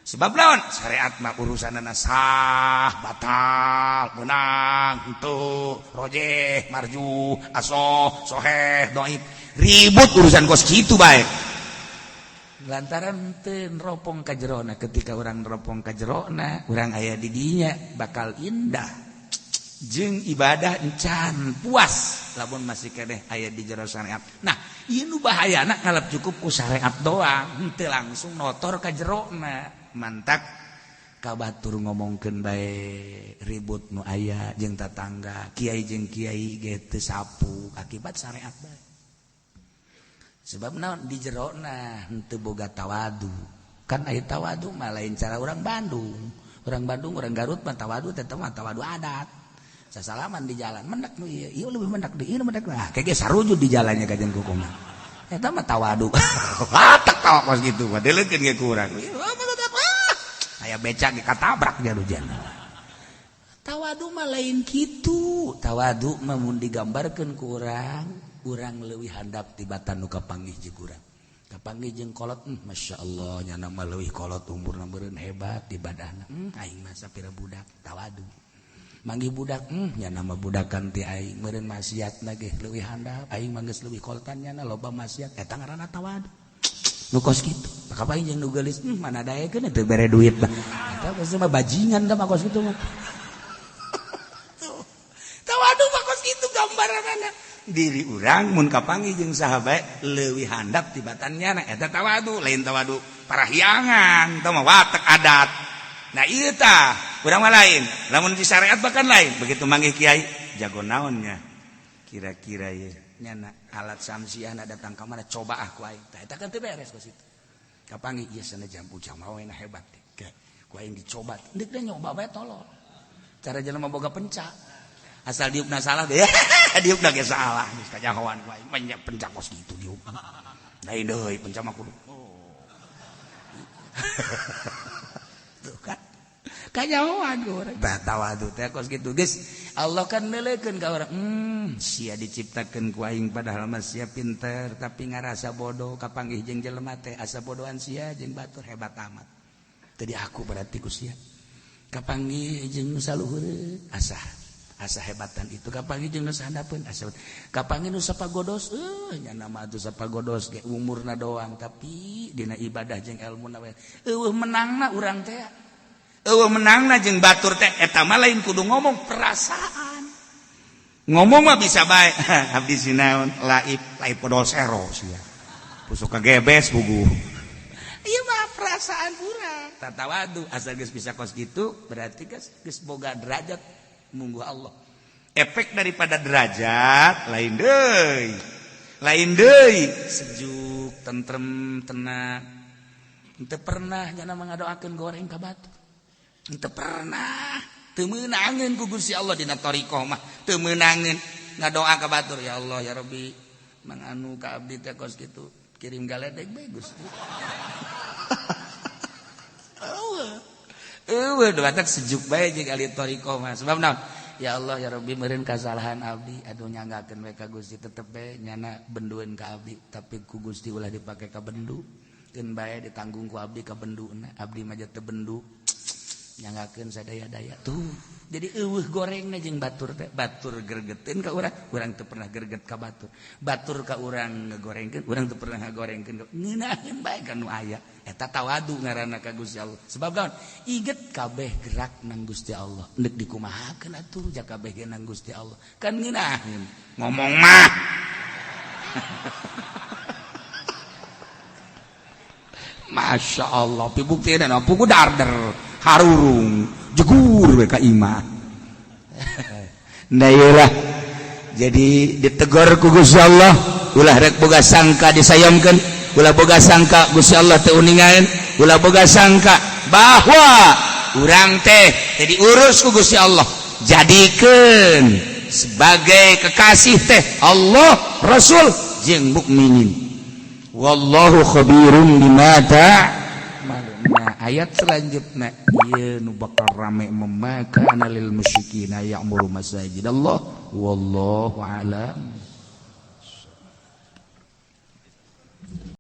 Sebab naon? Syariat mah urusanana sah, batal, menang, henteu, rojeh, marju, asoh, soheh, dhaif. Ribut urusan kos kitu bae. Lantaran teu neropong ka jerona, ketika urang neropong ka jerona, urang aya di dinya bakal indah. Jeung ibadah encan puas lamun masih keneh aya di jero syariat. Nah, ieu nu bahayana ngalap cukup ku syariat doang, henteu langsung notor ka jerona. Mantak ka batur ngomongkeun bae ribut nu aya jeung tatangga, kiai jeung kiai ge teu sapu akibat syariat bae. Sebab naon di jerona henteu boga tawadu. Kan aya tawadu mah lain cara urang Bandung. Urang Bandung, urang Garut mah tawadu teh mah tawadu adat. Sasalaman di jalan mendak nu ieu, ieu leuwih mendak deui, ieu mendak. Nah, kege sarujud di jalannya kajian kukuman. Eta mah tawadu. Watak tawa kos kitu mah deuleukeun ge ku urang. Aya beca ge katabrak jarujan. Tawadu mah lain kitu. Tawadu mah mun digambarkeun ku urang, urang leuwih handap tibatan nu kapanggih jeung urang. Kapanggih jeung kolot, Masya Allah, nyana mah leuwih kolot umurna meureun hebat ibadahna. Aing mah sapira budak tawadu. Manggih budak, nyana mah budakan ti aing meureun maksiatna ge leuwih handap, aing mah geus leuwih kolotan nyana loba maksiat, eta ngaranna tawadu. Nu kos kitu. Kapanggih jeung nu geulis, mana daekeun teu bere duit mah. Eta geus mah bajingan da mah kos kitu mah. Tawadu mah kos kitu gambaranana. Diri urang mun kapanggih jeung saha bae leuwih handap tibatan nyana, eta tawadu, lain tawadu parahyangan, tah mah watek adat. Nah ieu tah urang mah lain, lamun di syariat bahkan lain. Begitu manggih kiai, jago naonnya? Kira-kira ieu nyana alat samsiahna datang ka mana coba ah ku aing. Tah eta kan teu beres kos itu. Kapanggih ieu sana jambu jamaah we hebat teh. Ku aing dicoba, deuk teh nyoba bae tolol. Cara jelema boga pencak. Asal diukna salah deh, diukna ge salah. Geus kanyahoan ku aing banyak pencak kos kitu diuk. Lain deui pencak mah kudu. Tuh kan. Kanyahoan ku urang. Tah tawadu teh kos kitu geus. Allah kan neuleukeun ka urang, sia diciptakeun ku aing padahal mah sia pinter tapi ngarasa bodoh kapanggih jeung jelema teh asa bodohan sia jeung batur hebat amat. Tadi aku berarti ku sia. Kapanggih jeung nu saluhureun asa asa hebatan itu kapanggih jeung nu sahandapeun asa kapanggih nu sapagodos nyana mah atuh sapagodos ge umurna doang tapi dina ibadah jeung elmuna we eueuh menangna urang teh eueuh menangna jeung batur teh eta mah lain kudu ngomong perasaan ngomong mah bisa bae abdi sinaon laib laib podol sero sia pusuk kagebes bugu ieu mah perasaan urang tatawadu asal geus bisa kos kitu berarti geus boga derajat munggu Allah. Efek daripada derajat lain deui sejuk tentrem tenang. Henteu pernah nyana ngadoakeun goreng ka batu. Henteu pernah teu meunangeun ku Gusti Allah dina thariqah mah teu meunangeun ngadoa ka batur ya Allah ya Rabbi mang anu ka abdi teh kos kitu kirim galedeg bae Gusti. Eueuh doa sejuk bae jeung ahli thariqah mah sebab naon ya Allah ya Rabbi meureun kasalahan abdi aduh nyanggakeun we ka Gusti tetep bae nyana bendueun ka abdi tapi ku Gusti ulah dipake ka bendu keun bae ditanggung ku abdi ka benduna abdi mah teu bendu Nyanggakeun sadaya-daya tuh. Jadi eueuh gorengna jeung batur teh, batur gergeteun ka urang, urang teu pernah gerget ka batur. Batur ka urang ngegorengkeun, urang teu pernah ngagorengkeun. Ngeunaheun bae ka nu aya. Eta tawadu ngaranna ka Gusti Allah. Sebab naon? Iget kabeh gerak nang Gusti Allah. Neuk dikumahakeun atuh ja kabeh ge nang Gusti Allah. Kan ngeunaheun. Ngomong mah. Masya Allah, pibuktina puku darder harurung jegur we ka imah. Nah iyalah, jadi ditegur ku Gusti Allah, ulah rek boga sangka disayamkeun, ulah boga sangka Gusti Allah teu uningaeun, ulah boga sangka bahwa urang teh teu diurus ku Gusti Allah. Jadikeun sebagai kekasih teh Allah, Rasul jeung mukminin. Wallahu khabirum bima ta'malun. Nah, ayat selanjutnya ieu nu bakal rame maka lil musyrikina ya'muru masajidallah wallahu alam.